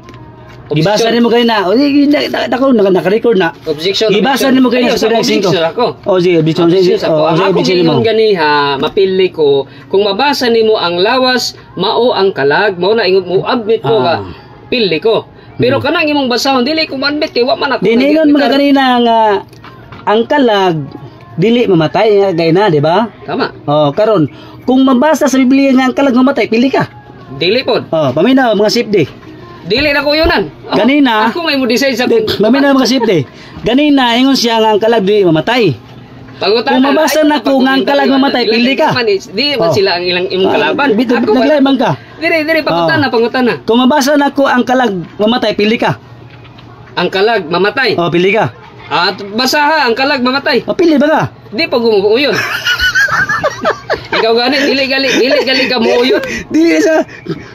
Gibasa nimo kay na. O di, dako naka-record na. Objection. Gibasa Objection. nimo kay na Ayaw, sa pinadayag 5. objection ako. Oh, sige, objection. Objection Sige, ako. oh, Ang sige, akong objection nimo. ingon ganiha, mapili ko, kung mabasa nimo ang lawas, mao ang kalag, mao na ingon mo admit ko nga pili ko. Pero kanang imong basahon, dili ko ma-admit kay wa man ako. Di ningon mga kanina nga ang kalag dili mamatay nga gay na, di ba? Tama. Oh, karon kung mabasa sa Biblia nga ang kalag mamatay, pili ka. Dili pod. Oh, paminaw mga safety. Dili na ko yunan. Oh, Ganina- ako may mo decide sa Paminaw mga safety. Ganina ingon siya nga ang kalag dili mamatay. Pangutana. Kung mabasa Ay, na ko nga ang kalag mamatay, pili ka. Di man Oh. sila ang ilang imong kalaban. Ah, bito, Ako naglaban man ka. Dire dire pangutana, pangutana. Kung mabasa na ko ang kalag mamatay, pili ka. Ang kalag mamatay. Oh, pili ka. At basaha ang kalag mamatay. Oh, pili ba ka? Di pa gumuuyon. Ikaw gani, dili gali ka muuyon. Dili sa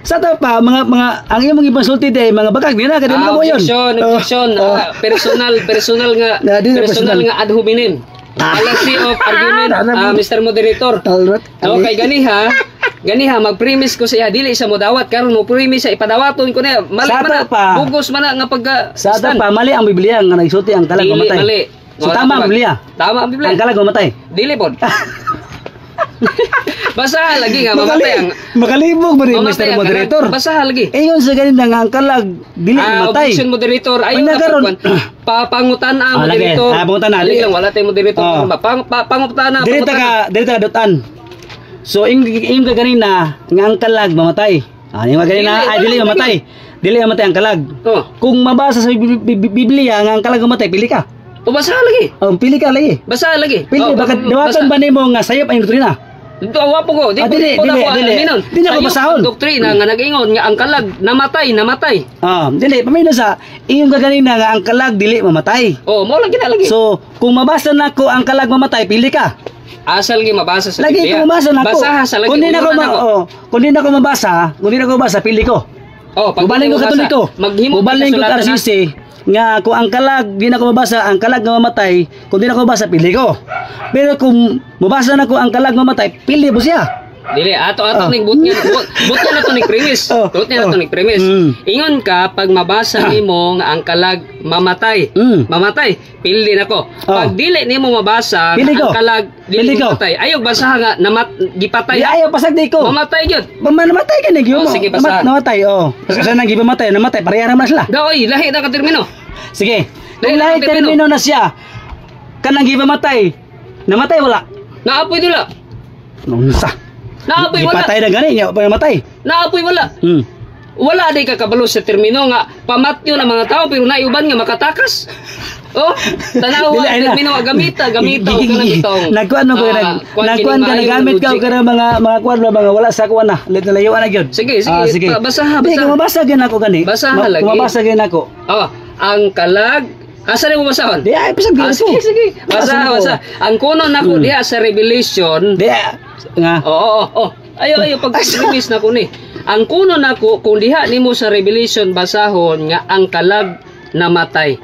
sa ta pa mga ang imong ipasulti day mga bakag di na kadi mga moyon. Objection, objection. Oh, oh. Ah, personal, personal nga, Na, di na personal personal. nga ad hominem. Fallacy of argument, Mr. Moderator. Talrot. No, kay ganiha, ganiha mag-premise ko siya dili sa modawat karon mo premise siya ipadawaton ko niya. Mali Sa man na, ato pa. bugos man na nga pagka Sa ta stand. pa mali ang Biblia nga nagsulti ang kalag Dili mamatay. mali. So tama ang Biblia. Tama ang Biblia. Ang kalag mamatay. Dili pod. Basta lagi nga mamatay ang Makalibog ba rin, mamatay Mr. ang kalag. Moderator? Basta lagi. Ingon sa ganina nga ang kalag dili mamatay. Objection, moderator. Ayaw Ay, na nagaron. Papangutan ang Ah, lagi. moderator. Ah, pangutana. Dili lang wala tayong moderator. Oh. Ba? Pangutana. Dili ta ka dili ta ka dutan. So ing ing ka ganina nga ang kalag mamatay. Ah, yung ganina Dili, ay dili wala, mamatay. Dili mamatay ang kalag. Oh. Kung mabasa sa Biblia nga ang kalag mamatay, pili ka. O basa lagi. Oh, pili ka lagi. Basa lagi. Pili Oh, bakit basa. dawaton ba nimo nga sayop ang doktrina? Awa po ko. Di Ah, dili, po na dili, ko dili. aminon. Di na ko Sayop basahon. ang doktrina nga nag-ingon nga ang kalag namatay, namatay. Ah, dili pamina sa iyong kaganina nga ang kalag dili mamatay. Oh, mo lang gina lagi. So, kung mabasa nako ang kalag mamatay, pili ka. Asal gi mabasa sa Lagi Biblia. ko mabasa na ako. Basaha sa lagi. Kung di na ko Uyon ma ako. Oh, kung di na ko mabasa, kung di na ko mabasa, pili ko. Oh, pag Mubaling di ko mo mabasa, Katoliko. maghimo Mubaling ko kasulatan na. RCC nga kung ang kalag di na ko mabasa, ang kalag nga mamatay, kung di na ko mabasa, pili ko. Pero kung mabasa na ko ang kalag mamatay, pili mo siya. Dili, ato ato Oh. ning but niya, but niya na to ning premise. Oh, But niya na to oh. ning premise. Ingon ka pag mabasa nimo nga ang kalag mamatay. Mamatay, pili nako. Oh. Pag dili nimo mabasa nga Pili ko. ang kalag dili Pili ko. mamatay. Ayaw basaha nga namat gipatay. Di ayaw pasag di ko. Mamatay gyud. Namatay ka ni Oh, sige, basa. Namatay, oh. Kasi nang gipamatay, namatay, pareha naman sila. Daoy, lahi na ka termino. Sige. Kung Lahi na lahi ka termino. termino na siya, kanang gipamatay, namatay wala. Naapoy dula. Unsa? Naapoy wala. Gipatay na gani, nya pa namatay. Naapoy wala. Wala day ka kabalo sa termino nga pamatyo na mga tao pero naiuban nga makatakas. Oh, tanaw Dili, ang ay na. termino gamita, gamita og kanang bitong. Nagkuan mo ko Kuwan nagkuan kining ka maayong nagamit ka og logic. kanang mga kuan ba mga wala sa kuan na. Lit na layuan na gyud. Sige, sige. Ah, sige. Basaha, Di, basaha. kung mabasa gyud ako gani. Basaha lagi. Kung mabasa gyud ako. Oh, ang kalag asa ni mo basahon? Di ay bisag Ah, gyud ko. sige, sige. Mabasa Basa, ko. basa. Ang kuno nako diha sa Revelation. Di ah, nga. Oo, oo, oo. Ayo, ayo pag premise na ko ni. Ang kuno nako kung diha nimo sa Revelation basahon nga ang kalag namatay.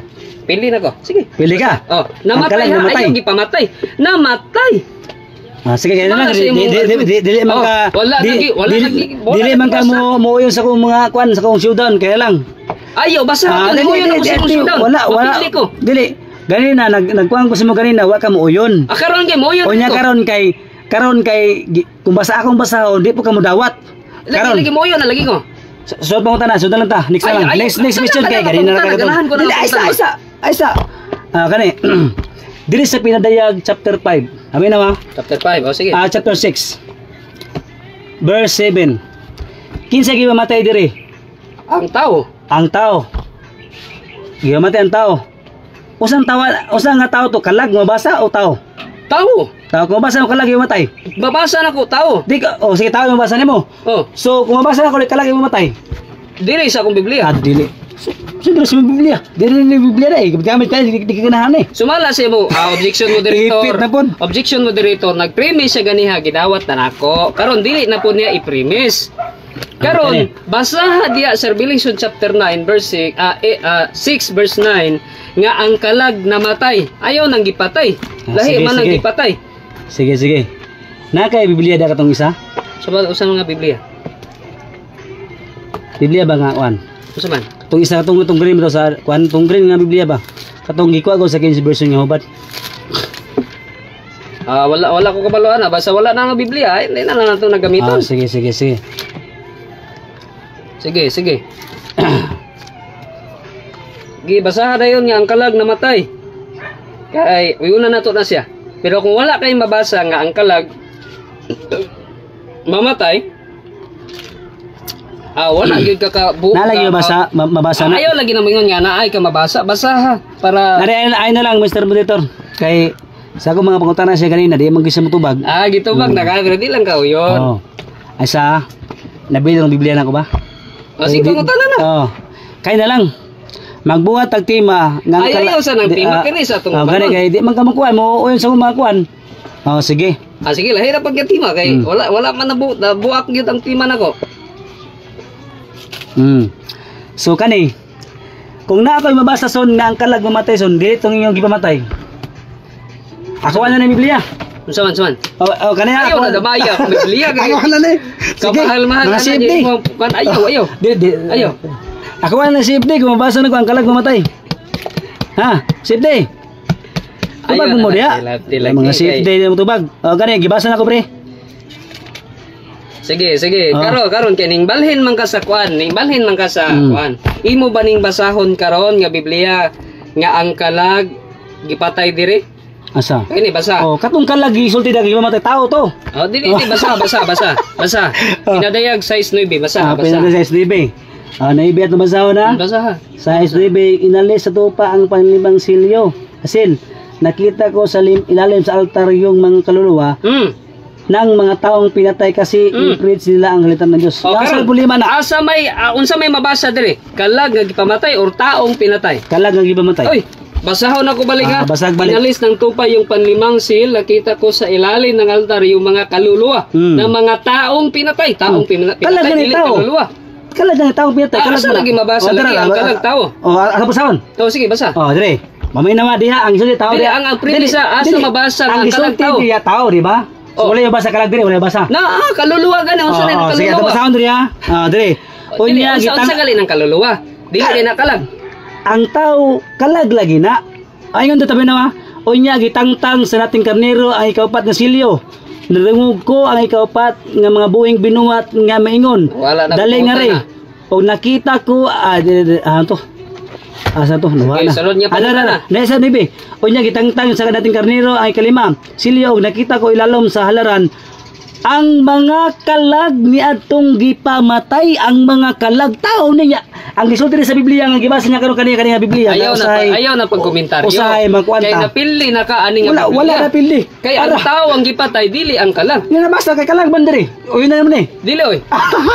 Pili na ko. Sige. Pili ka. Oh, namatay Ang kalag ha, namatay. ayaw gipamatay. Namatay. Ah, sige, kaya na lang. Wala sa imong Di man Oh, ka wala lagi, wala lagi, wala dili man ka lagi mo mo sa akong mga kuan sa akong showdown kaya lang. Ayaw, basa Ah, ko. dili, Nimuyon dili, ako sa imong dili, showdown. wala, wala. Mapili ko. Dili. Ganina nagkuan ko sa mo ganina, wa ka mo uyon. Ah, karon kay moyon Unya ko. karon kay kung basa akong basahon, di po ka mo dawat. Lagi Karon, lagi moyon na lagi ko. Suot pa na, suot na lang ta. Next na Ay, lang. ay, Next question kay ganahan ganina ko, na ka ganahan ko na Dili, ang ay isa, pangutana. isa, ay isa. Ah, kani. Dili sa Pinadayag chapter 5. Amin na ma? Chapter 5. Oh, sige. Ah, chapter 6. Verse 7. Kinsa gimamatay diri? Ang tao. Ang tao. Gimamatay ang tao. Usang tawa, usang nga tao to kalag mabasa o tao? Tao. Tao kung mabasa mo kalag gimamatay. Babasa na ko tao. Di ka, oh sige tao yung mabasa nimo. Oh, So kung mabasa na ko kalag gimamatay. dili sa akong Biblia. Ah, dili. So, dili sa Biblia. Dili ni Biblia na eh. Gamit ka di ka ganahan eh. Sumala sa imo, objection moderator. Ipit na pud. Objection moderator, nag-premise siya ganiha gidawat na nako. Karon dili na po niya i-premise. Karon, basaha diya sa Revelation chapter 9 verse 6, 6 verse 9 nga ang kalag namatay. Ayaw nang gipatay. Ah, Lahi sige, man ang sige. gipatay. Sige, sige. Na kay Biblia da katong isa? So ba usa nga Biblia? Biblia ba nga kuan? Usa man? Katong isa katong itong green ba to sa kuan tong green nga Biblia ba? Katong gikuha ko sa King version nga hubad. Ah, wala wala ko kabaloan na basta wala na nga Biblia, ay, hindi na lang nato Ah, nagamiton. sige, sige, sige. Sige, sige. Gi basaha dayon nga ang kalag namatay. Kay uyuna na to na siya. Pero kung wala kay mabasa nga ang kalag mamatay, wala gyud ka ka bu, Na lagi mabasa, mabasa na. Ayaw lagi na moingon nga naay ka mabasa, basaha para Nari ay, na lang Mr. Monitor. Kay sa akong mga pangutana siya kanina, di man gyud siya motubag. Ah, gitubag na ka pero di lang ka uyon. Oo. Ay sa nabili ng Biblia na ko ba? O sige, pangutana na. Oo. Kay na lang. Magbuhat tag tema nga Ay, ayaw sa nang tema, kini sa atong Oh, gani banon. kay di man ka makuan mo uyon sa akong mga kuan. Oh, sige. Ah, sige, lahi ra pag yung tema kay wala wala man nabuak gyud ang tema nako. So kani kung na ako'y mabasa son nga ang kalag mamatay son, dili tong inyong gipamatay. Ako na ng Biblia. Unsa man, unsa man? Oh, oh kani Ayaw ako. na damaya akong Biblia kay Ako na ni. Sige. Kamahal-mahal Mga na safety. mo kan ayaw ayaw. Di, di, Ayaw. Ako na safety kung mabasa na ko ang kalag mamatay. Ha? Safety. Tubag Ayaw mo na, diya. tila- Mga kay- safety mo tubag. Oh, kani gibasa na ko pre. Sige, sige. Ah. Karon karon kay ning balhin man ka sa kuan, ning balhin man ka sa kuan. Imo ba ning basahon karon nga Biblia nga ang kalag gipatay diri? Asa? Kini basa. Oh, katong kalag gisulti dagi mamatay tao to. Oh, dili di basa, basa, basa. Basa. Oh. Pinadayag 6:9, basa, Ah, basa. pinadayag sa SDB. Ah, naibiyat na basahon na. Basa ha. Sa SDB, inalis sa tupa ang panlimang silyo. Asin, nakita ko sa ilalim sa altar yung mga kaluluwa ng mga taong pinatay kasi i-preach nila ang salita ng Diyos. Oh, Nasa karon, problema na. Asa may unsa may mabasa diri? Kalag nga gipamatay or taong pinatay? Kalag ang gipamatay. Oy, Basahon ako balik ha. Ah, basag balik. Inalis ng tupa yung panlimang seal, nakita ko sa ilalim ng altar yung mga kaluluwa ng mga taong pinatay. Taong pinatay, Kalag gani dili tao. kaluluwa. Kalag gani taong pinatay. Ah, Kalag asa man na. lagi mabasa Oh, lagi tara, ang kalag tao? Oh, asa basahon? Oh, sige, basa. Oh, dire. Mamay na diha ang gisulti tao Dili, diha. ang premisa, asa Dili. mabasa ang ang kalag gisulti tao? diha tao, di ba? So, Oh. wala yung basa kalag dire, wala yung basa. Na, kaluluwa gani unsa na Oh, ang sige, ato kaluluwa? basahon dire ha. Ah, dire. Dili, Unya unsa gitang unsa gali ng kaluluwa? Dili din na kalag. Ang tao kalag lagi na. Ay ngon tabi na ma. Unya gitangtang sa nating karnero ang ikaupat nga silyo. Narungog ko ang ikaupat nga mga buhing binuhat nga maingon. Wala na Dali nga pumunta re. na. Og nakita ko to. Asa to? Nawala Sige, na. sunod niya Ah, pangutana. na, na. Nasa nibi. Unya gitangtang sa nating karnero ang ikalima silyo og nakita ko ilalom sa halaran ang mga kalag ni atong gipamatay, ang mga kalag tao niya. Ang gisulti ni sa Biblia nga gibasa niya karon kaniya kaniya Biblia. Ayaw na usahay- ayaw na pagkomentaryo. Usahay magkwanta. Kay napili na ka ani nga Wala Biblia. wala na pili. Kay ang tao ang gipatay dili ang kalag. Nga nabasa kay kalag man diri. Uy na naman eh. Dili oy.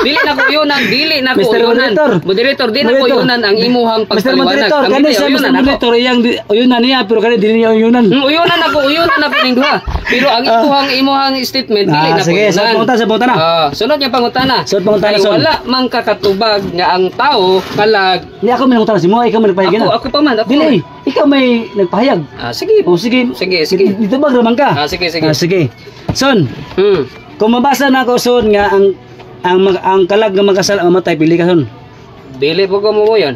Dili na ko uyunan, dili na ko Mr. uyunan. Moderator. Moderator, di na ko Moderator. uyunan ang imuhang Mr. pagpaliwanag. Moderator, Ang kani dili, siya Mr. uyunan ako. Moderator iyang uyunan niya pero kani dili niya uyunan. Uyunan ako, uyunan ako ning duha. Pero ang imuhang statement dili Ah, na ko sige, uyunan. sunod pangutana, sunod pangutana. Ah, sunod niya pangutana. Sunod pangutana, Kay son. wala man kakatubag nga ang tao kalag. Hindi ako may nangutana si mo, ikaw may nagpahayag Ako na. ako pa man, ako. Dili, ikaw may nagpahayag. Ah, sige. O sige. Sige, sige. Dito ba raman ka? Ah, sige, sige. Ah, sige. Son, kung mabasa na ako son nga ang kalag nga magkasala mamatay pili ka son. Dili po ko mo yun.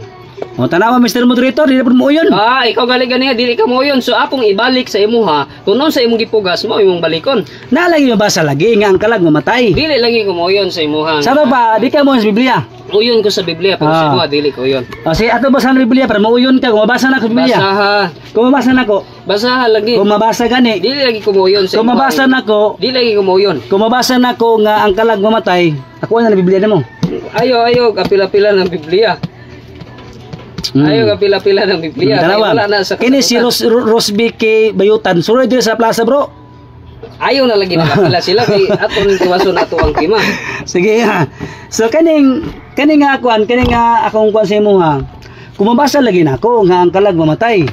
O tanawa Mr. Moderator, dili po mo uyon. Ah, ikaw gali ganiha dili ka mo yun. So akong ibalik sa imuha, kung noon sa imong gipugas mo imong balikon. Na lagi mabasa lagi nga ang kalag mamatay. Dili lagi ko mo yun sa imuha. Sa ba di ka mo sa Biblia. Uyon ko sa Biblia pero sa imuha dili ko yun. O sige, ato basahan ang Biblia para mauyon ka kung mabasa na ako sa Biblia. Basaha. Kung mabasa na ako, Basaha lagi. kung mabasa gani, Dili lagi ko mo yun sa kung imuha. mabasa na ako, Dili lagi ko mo yun. kung mabasa na ako nga ang kalag mamatay, ako na ang Biblia nimo. Ayo ayo kapila-pila ng Biblia. Ayo kapila-pila ng Biblia. Kay Dalawa. wala na sa Kini si Rosby K. Bayutan. Suroy diri sa plaza, bro. Ayaw na lagi nakapila sila kay aton tuwason ato ang tima. Sige ha. So kaning kaning nga kuan, kaning nga akong kuan sa imo ha. Kung mabasa lagi nako nga ang kalag mamatay.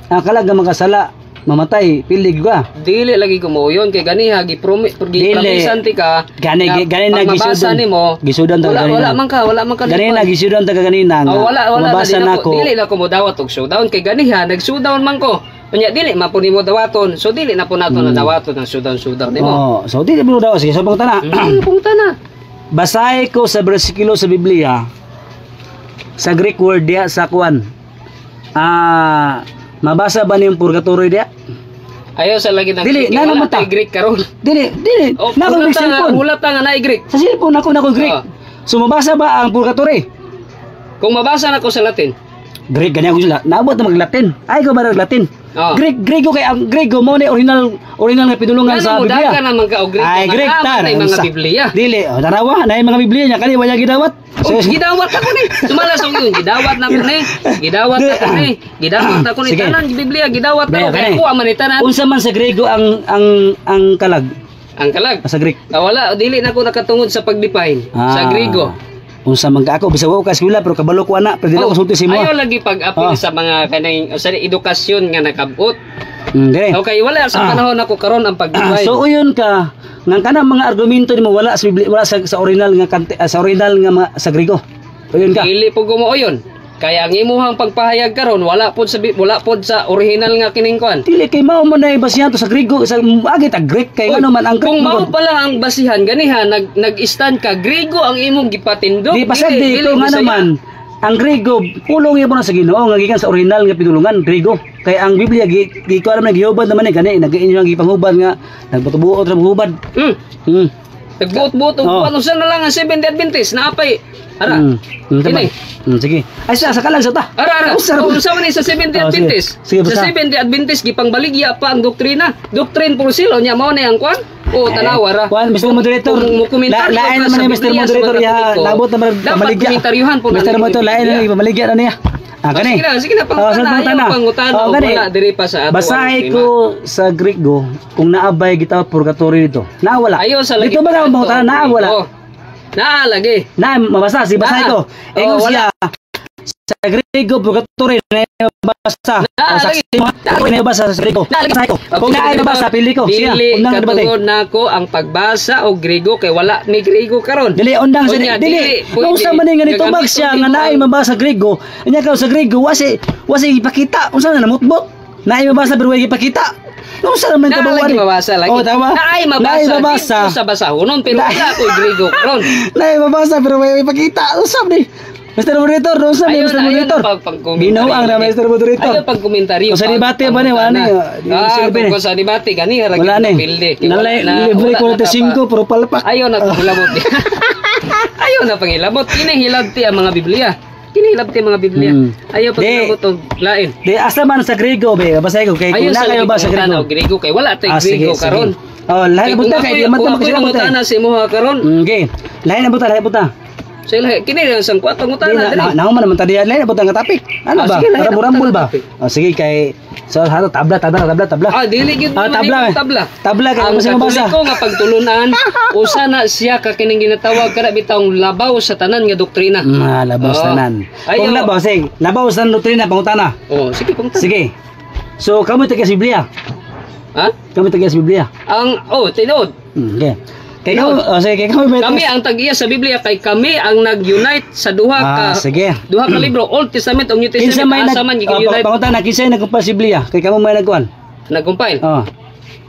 Ang kalag nga makasala mamatay, pili ka. Dili lagi kumuyon kay ganiha gipromisan ti ka. Gani gani na pag mabasa gisudan. nimo. Gisudan ta Wala ganina. wala man ka. Gani na gisudan ta kanina nga. Oh, wala wala na mabasa di na nako. ako. Dili na ko modawat og showdown kay ganiha nag-showdown man ko. Unya dili man po nimo dawaton. So dili na po nato na dawaton ang showdown showdown nimo. Oh, so dili mo daw sige, so pangutana. Punta na. Basahe ko sa bersikulo sa Biblia sa Greek word diya sa kuan. Ah, mabasa ba niyong purgatory diya? Ayaw sa lagi ng Dili, Greek. na Wala naman ta. tay Greek karon. Dili, dili. Oh, Na ako wala Greek ta nga- cellphone. wala ta nga naay Greek. Sa cellphone ako na ako Greek. Ah. So mabasa ba ang purgatory? Kung mabasa na ko sa Latin. Greek ganyan ko sila. Naabot na mag-Latin. Ay ko ba Latin? Oh. Greek, Grego kay ang Grego mo ni original original nga pinulungan Ngano sa mo Biblia. dagan naman ka og Greek? Ay, Greek Nga ta. naman mga Biblia. Dili, oh, tarawa na mga Biblia niya kani wala gidawat. Oh, gidawat ako ni. Sumala sa yun, gidawat na ko ni. Gidawat ako ni. Gidawat ako ni Sige. tanan Biblia, gidawat Baya, ako kay kani. kuha man ni tanan. Unsa man sa Grego ang kalag Ang kalag. sa Greek? Ah, wala, dili na ko nakatungod sa pag-define sa Grego. Unsa man ka ako bisag wa ka eskwela pero kabalo ko ana pero dili ako sulti sa imo. Ayaw lagi pag-apil Ah. sa mga kaning sa edukasyon nga nakabot. Dire. Okay, wala sa panahon ako karon ang pag-define. So uyon ka nga kanang mga argumento nimo wala sa Biblia, wala sa original nga sa original nga mga, sa Grego. Uyon ka. Dili po gumuoyon. Kaya ang imuhang pagpahayag karon wala pod sa wala pod sa original nga kining kuan. Dili kay mao man na basihan to sa Grego sa agit ang Greek kay ano man ang Greek Kung mao man gud. pala ang basihan ganiha nag-stand ka Grego ang imong gipatindog. Di pasag di dili ko nga Bisaya. naman ang Grego pulong gyud na sa Ginoo nga gikan sa original nga pinulungan Grego. Kay ang Biblia gi gi ko alam na gihubad naman ni gani nag-inyo ang gipangubad nga nagbuot ra hubad. Nagbuot-buot og Oh. kuan usa na lang ang Seventh Day Adventist naapay. Ara. Tama. Kini. Sige. Ay sa kalang sa ta. Ara ara. Usa ra- Oh, unsa man ni sa Seventh Day Oh, sige. Adventist? Sige, Sa basta. Seventh Day Adventist gipangbaligya pa ang doktrina. Doctrine por sila nya mao na ang kuan. O tanawa ra. Eh, Kuan, Mr. Moderator. Kung mo-komentaryo lain ka naman sa ni Mr. Biblia sa Moderator mga ya, Katoliko, labot naman dapat pamaligya. komentaryuhan po Mr. na Moderator, lain Biblia. na ipamaligi na niya. Ah, kani. Sige na, sige na, Oh, sa pangutana. pangutana. Ayaw pangutana. Oh, O kani. wala, diri pa sa ato. Basahe ang ko sa Grego kung naabay gitawag purgatory dito. Naa wala. Ayaw sa lagi. Dito ba ang pangutana? Naa wala. Oh. Naa lagi. Na mabasa si basahe Naa. ko. Ingon Oh, wala. siya. Sa Grego, purgatory na basa. Na, O, saksi mo. Ako na basa sa Grego. Na, lagi. Basahin ko. Kung naay mabasa, pili ko. Sige, Dili undang ang debate. katungod nako ang pagbasa og Grego kay wala mi Grego karon. Dili, undang sa Unya, dili. dili, pwede. Nausa man nga nitubag Gagamit siya og nga naay ang- mabasa Grego. Anya ka sa Grego, wasi ipakita. Unsa na namutbot? Naay mabasa pero way ipakita. Unsa naman Na tabawan lagi ni? mabasa lagi. Oh, tama. Naay mabasa. Naay mabasa. Dito sa basahonon pero wala ko Grego karon. Naay mabasa pero way ipakita. Unsa ni? Mr. Moderator, unsa ni Ayaw Mr. na, ayaw Moderator? na pag-komentaryo. Ginaw ang na Mr. Moderator. Ayaw pagkomentaryo. Kung sa debate ba ni, wala ni, di Ah, silbi ni. kung sa debate gani ra Wala ni. pilde. Kay wala Nalay na- libre wala na 45 pero palpak. Ayaw na pangilabot. Ayaw na pangilabot. Kini hilabti ang mga Biblia. Kini hilabti ang mga Biblia. Ayaw pangilabot og lain. Di asa man sa Grego be, basahin ko kay Ayaw kung na sa kayo lagi ba sa pangutana Grego. og Grego kay wala tay Ah, sige, Grego sige. karon. Oh, lahi Kay na buta kung kay ako'y- di man kung ta ako'y makasila buta. nangutana sa imuha karon, Okay. Lahi na buta, lahi buta. sa ilahi kini lang sang kuat Di pangutana na diri. na nahuman naman tadi lahi na buta nga topic. Ano Ah, ba? sige, lahi na Para buta burambol nga ba? topic. Oh, sige kay so hato tabla tabla tabla tabla. Ah, dili gyud Ah, man tabla. imo tabla. Tabla kay Ang mo siya mabasa. Katoliko nga pagtulunan, usa na siya ka kining ginatawag kana bitawng labaw sa tanan nga doktrina. Labaw Oo. tanan. Ayaw. Kung labaw sige, labaw sa doktrina pangutana. Oh, sige pangutana. Sige. So kamo taga sa Biblia. Ha? Kamo taga sa Biblia. Ang oh, tinuod. Okay. Kay kamo, oh, sige, kay kamo may Kami ang tag-iya sa Biblia kay kami ang nag-unite sa duha ka Ah, sige. duha ka libro, Old Testament ug New Kinsa Testament. may nag Asa man oh, gi-unite pangutana kinsa may nag-compile sa Biblia? Kay kamo may nagkuan. nag-compile. Oh.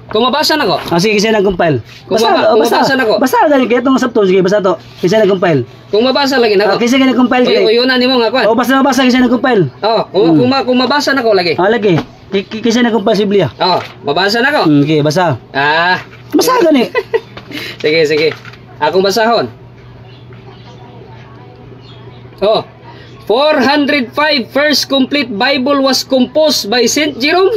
Kung mabasa nako, Ah, sige, kinsa nag-compile. Kung oh, kung mabasa nako. Basta gani kay itong sabto, sige, basta to. Kinsa nag-compile. Kung mabasa lagi Ah, nako. kinsa nag-compile kay? Uy, uyunan nimo nga kuan. Oh, basta mabasa kinsa nag-compile. Oh, kung mabasa nako lagi. Ah, lagi. Kinsa nag-compile sa Biblia? Oh, mabasa nako. Okay, basta. Ah, Basta gani. sige, sige. Akong basahon. Oh, 405 first complete Bible was composed by Saint Jerome.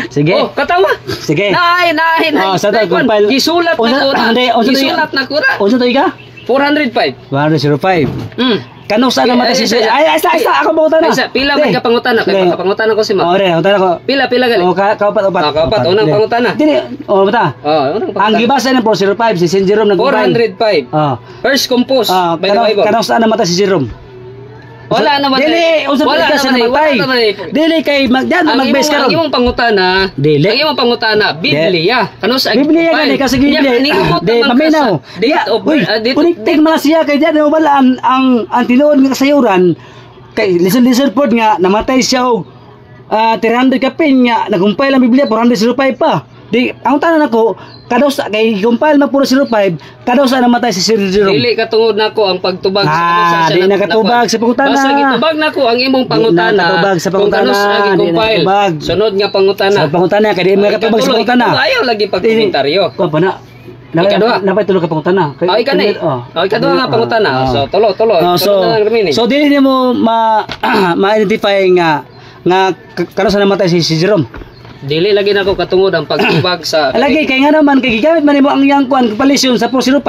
Sige. Oh, katawa. Sige. Naay, naay, naay. Ah, sa to, Naay, kwan. compile. Gisulat na Unsa- ko na. Hindi, unsa to- Gisulat na ko na. Unsa to ika? 405. 105. Kano sa namatay Ay, si ay, Ay, ay, isa, isa, ako pangutana. Ay, isa, pila man Di. ka pangutana kay Di. makapangutana ko si Oh, Ma. re, pangutana ko. Pila, pila gali. Oh, kaupat, upat. Ah, kaupat. Unang Di. pangutana. Dili, oh, bata. Oh, unang Ang pangutana. gibasa ng 405 si Saint Jerome nag-compile. 405. Oh. First composed Ah, by the kano, Bible. kano saan namatay si Jerome? Wala naman. Dili, unsa Wala pa siya naman. namatay. Wala naman. Dili kay mag diyan Ang mag-base imong, karon. ang imong pangutana, Dili. ang imong pangutana, Biblia. Kano sa Biblia gani kasi Biblia. Niabot Di naman ka paminaw. sa date of Uy, birth, date of connecting man siya kay diyan mo bala ang tinuod nga kasayuran kay listen pod nga namatay siya og 300 kapin nga nag-compile ang Biblia 405 pa. Di ang tanan nako kadaw sa kay compile man 405 kadaw sa namatay si Sir Jerome. Dili katungod nako ang pagtubag sa Ah, ano sa siya di nakatubag sa pangutana. Basta gitubag nako ang imong Di pangutana. nakatubag sa Kung pangutana, kano sa di gi-compile. nakatubag. Sunod nga pangutana. Sa pangutana kay di mo katubag sa Ikatulo, pangutana. ikatulo, ayaw lagi pagkomentaryo. Kuan pa na. Ikaduha. Napay tulo ka pangutana. Oh, ikaw na eh. Oh. Oh, ikaduha nga pangutana. Oh. So, tulo, tulo. Oh, so, Tulo na lang remaining. so dili nimo ma ma-identify nga nga kano sa namatay si Jerome. Dili lagi nako katungod ang pagtubag sa Lagi kay nga naman kay gigamit man nimo ang iyang kuan compilation sa 405.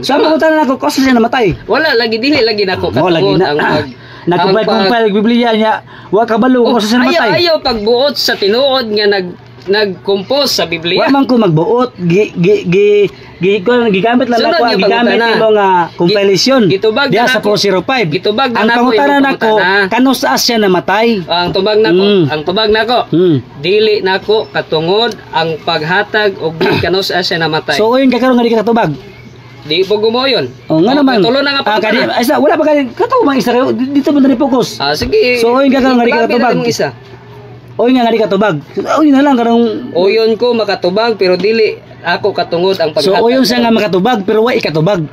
So ang pangutana nako kaso siya namatay. Wala lagi, dili lagi nako Oh, lagi katungod na. ang pag Nagkumpay-kumpay ang Biblia niya, wa kabalo Oh, kung siya ayaw, namatay. ayaw pagbuot sa tinuod nga nag-compose sa Biblia. Wa man ko magbuot, gi gi gi gi kuan gigamit lang Sunod nako ang nga gigamit pangutana. nimo nga compilation. Gitubag Diya na sa nako. 405. Gitubag na Ang nako pangutana imong nako, pangutana. kano sa siya namatay? Ang tubag nako, ang tubag nako. Dili nako katungod ang paghatag og kanus siya namatay. So uyon ka karon nga di ka katubag. Di po gumoyon. Oh, nga naman. Tulo na nga Ah, kadi, pangutana. ay, sa, wala pa kadi katuo man isa kayo dito man dali focus. Ah, sige. So, uyon ka karon nga di ka Iklabi na katubag. imong isa. Uyon nga nga di katubag. Uyon na lang karong Uyon ko makatubag pero dili ako katungod ang So paghatag. uyon siya nga makatubag pero wa ikatubag.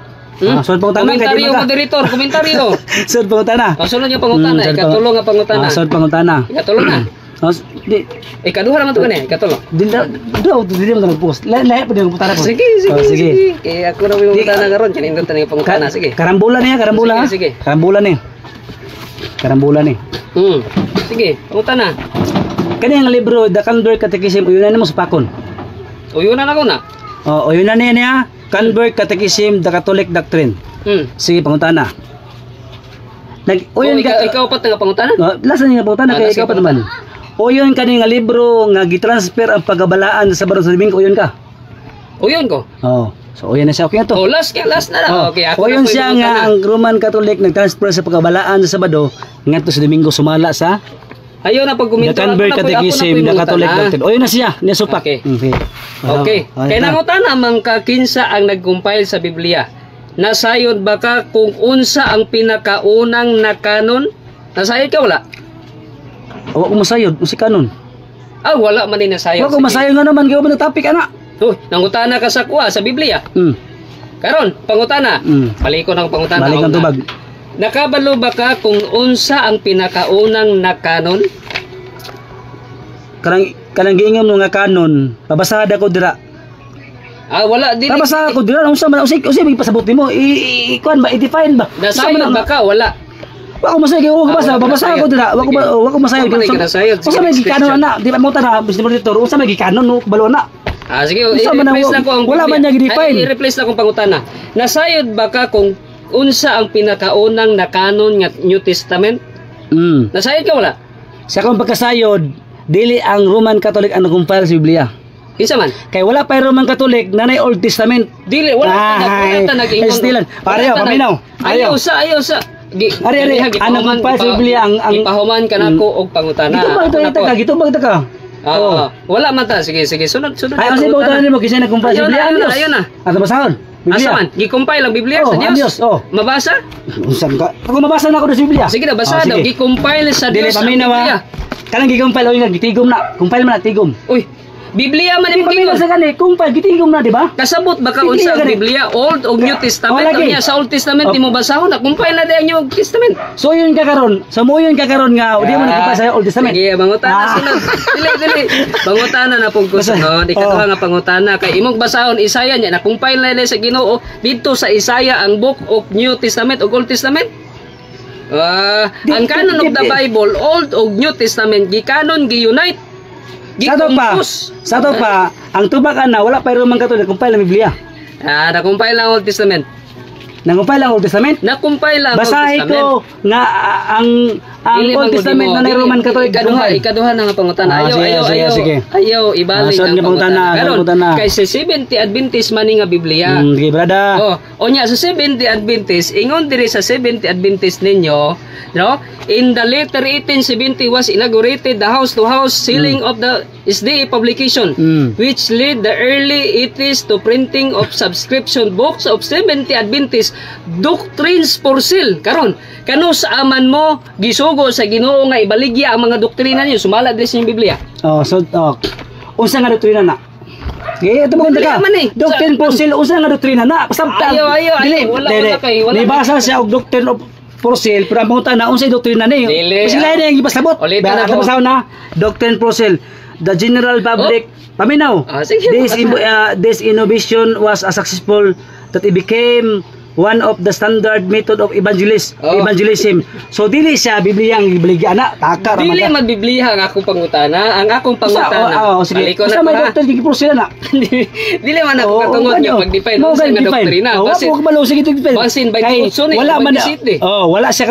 Ah, so pangutana kay di Komentaryo, man ka. moderator, komentaryo. Sud pangutana. Oh, sunod yung pangutana, Sud ikatulo nga pangutana. Ah, sud pangutana. Ikatulo na. Oh, di Ikaduha naman to kani, ikatulo. di daw di mo nagpost. Lahi lahi pa din pangutana ko. Sige, sige, Oh, sige. Kaya ako na yung pangutana karon, kanindot na yung pangutana, sige. Karambola niya, karambola. Sige, sige. Karambola niya. Karambola niya. Sige, pangutana. Kani ang libro The Canberra Catechism uyunan nimo sa pakon. Uyunan ako na. Oh, uyunan niya niya Canberra Catechism The Catholic Doctrine. Sige, pangutana. Nag Oh, uyon ikaw, ka ikaw pa nga pangutana? No, lasa niya pangutana Ah, kay lasa ikaw pa naman. Uyon kani nga libro nga gitransfer ang pagabalaan sa Barong sa Domingo, uyon ka. Uyon ko. Oh. So uyan na siya, okay na to. Oh, last ka, last na na. Oh, Okay, ako o na yun po'y siya nga mangutana. Ang Roman Catholic nag-transfer sa pagkabalaan sa Sabado ngadto sa Domingo sumala sa Ayaw na The pagkomento. Canberra Catechism, the Catholic Doctrine. O yun na siya, niya supak. Okay. Okay. Okay. Oh, Kay na. nangutana man ka kinsa ang nag-compile sa Biblia. Nasayod ba ka kung unsa ang pinakaunang nakanon? Nasayod ka wala? Wa ko masayod, unsa kanon? Ah, wala man din nasayod. Wa ko Sige. masayod nga naman kay wa man topic ana. Uy, nangutana ka sa kuha sa Biblia. Karon, pangutana. Balikon ang pangutana. Balik ang Una. tubag. Nakabalo ba ka kung unsa ang pinakaunang nakanon? Kanang giingon mo nga kanon, pabasada ko dira. Ah, wala dili. Pabasa ko dira, unsa man unsa may pasabot nimo? I kuan ba, i-define ba? Unsa man Nasayod ang- ba ka? Wala. Wa ko masayod, wa ko Ah, basa, wala ka babasa nasayod. ko dira. Wa ko Sige. wa ko masayod. Wa man ka nasayod. Unsa may Sige, gikanon question. ana? Di ba mo ta na, Mr. Monitor, unsa may gikanon no kabalo na? Ah, sige, Unsa man ang- i-replace na ko ang wala man niya gi-define. Ay, i-replace na akong pangutana. Nasayod ba ka kung unsa ang pinakaunang nakanon nga New Testament? Nasayod ka wala? Sa akong pagkasayod, dili ang Roman Catholic ang nag-compile sa Biblia. Kinsa man? Kay wala pa yung Roman Catholic na Old Testament. Dili wala ta nag wala ta nag-ingon. Ay, stilan. Pareho, Wala ta paminaw. Ayaw sa, ayaw sa. Gi, Ari, ari, ganiha, ang nag-compile sa Biblia, gipahuman ka nako og pangutana. Gito ba Ako ito na ka? po. Gito ba ito ka? Oo. Wala man ta. Sige, sige. Sunod, sunod. Ay, na ang sibo pangutana. tanan mo kasi nag-compile sa Ayun na, Biblia. ayun Ang na, Diyos. ayun na. At basahon. Biblia. Asa man? Gi-compile ang Biblia Oh, sa ang Dios. Diyos, oh. Mabasa? Unsa ka? Ako mabasa na ako sa Biblia. Sige na, basa Oh, daw. sige. Gi-compile sa Dili Dios ang paminaw Biblia. ah. Kanang gi-compile oy nga gitigom na. Compile man na tigom. Uy, Biblia man Di imong paminaw gingon. sa kani, compile gitigom na, di ba? Kasabot ba ka Biblia unsa ang gani. Biblia, Old o New Testament? Oh, lagi. Unya sa Old Testament Oh. imo basahon na compile na di ang New Testament. So yun ka karon, sa mo yun ka karon nga di mo nag-compile sa Old Testament. Sige, mangutana Ah. sunod. Dili, dili. Mangutana na pug ko Basta- sunod. Ikaduha Oh. nga pangutana kay imong basahon Isaiah nya na compile na sa Ginoo didto sa Isaiah ang Book of New Testament ug Old Testament. Ah, ang canon of the Bible, Old ug New Testament, gikanon gi-unite. Sa to pa, Gi-compose. sa to pa, ang tubag ana wala pa Roman Catholic compile ang Biblia. Ah, na-compile ang Old Testament. Nang-compile ang Old Testament. Na-compile ang Old Basahin Testament. ko nga ah, ang Dili Old man gud Testament mo. na Dili, Roman Catholic ikaduha, compile. ikaduha na nga pangutana. Ah, Ayaw, sige, ayaw, sige, ayaw. sige. Ayaw ibalik Ah, sunod ang nga pangutana, pangutana. sunod Karon, pangutana. kay sa 70 Adventist man ni nga Biblia. Sige, brother. Oh, onya sa 70 Adventist, ingon diri sa 70 Adventist ninyo, no? In the later 1870 was inaugurated the house to house selling of the SDA publication, which led the early 80s to printing of subscription books of 70 Adventist doctrines for sale. Karon, kano sa aman mo gisugo sa Ginoo nga ibaligya ang mga doktrina niyo sumala diri sa inyong Biblia? Oh, so oh. Unsa nga doktrina na? Sige, ito mo Biblia ka. man eh. Doctrine for sale, unsa nga doktrina na? Pasabta. Ayaw, ayaw, Dili, ayaw. Wala, dili. wala kay, wala. Nibasa siya og doctrine of for sale, pero ang pangutana unsay doktrina ni? Dili, Kasi ah. lain ang ipasabot. Ulitin Ba, ako. ato basahon na. Doctrine for sale. The general public paminaw. Ah, sige, This basta. This innovation was a successful that it became one of the standard method of evangelism. So dili siya Biblia ang ibaligya na. Taka ra man Dili ka. man Biblia ang akong pangutana, ang akong Usa, pangutana. oh, oh, sige. Balikon Usa na may ko, ha. doctrine gi for sale na. Dili man ako Oo, katungod ano? nga pag-define Mao unsa gani nga define. doktrina. Oh, wa Basin po kabalo sige define. basin by Kay tutso ni, wala man 27 eh. Oh, wala siya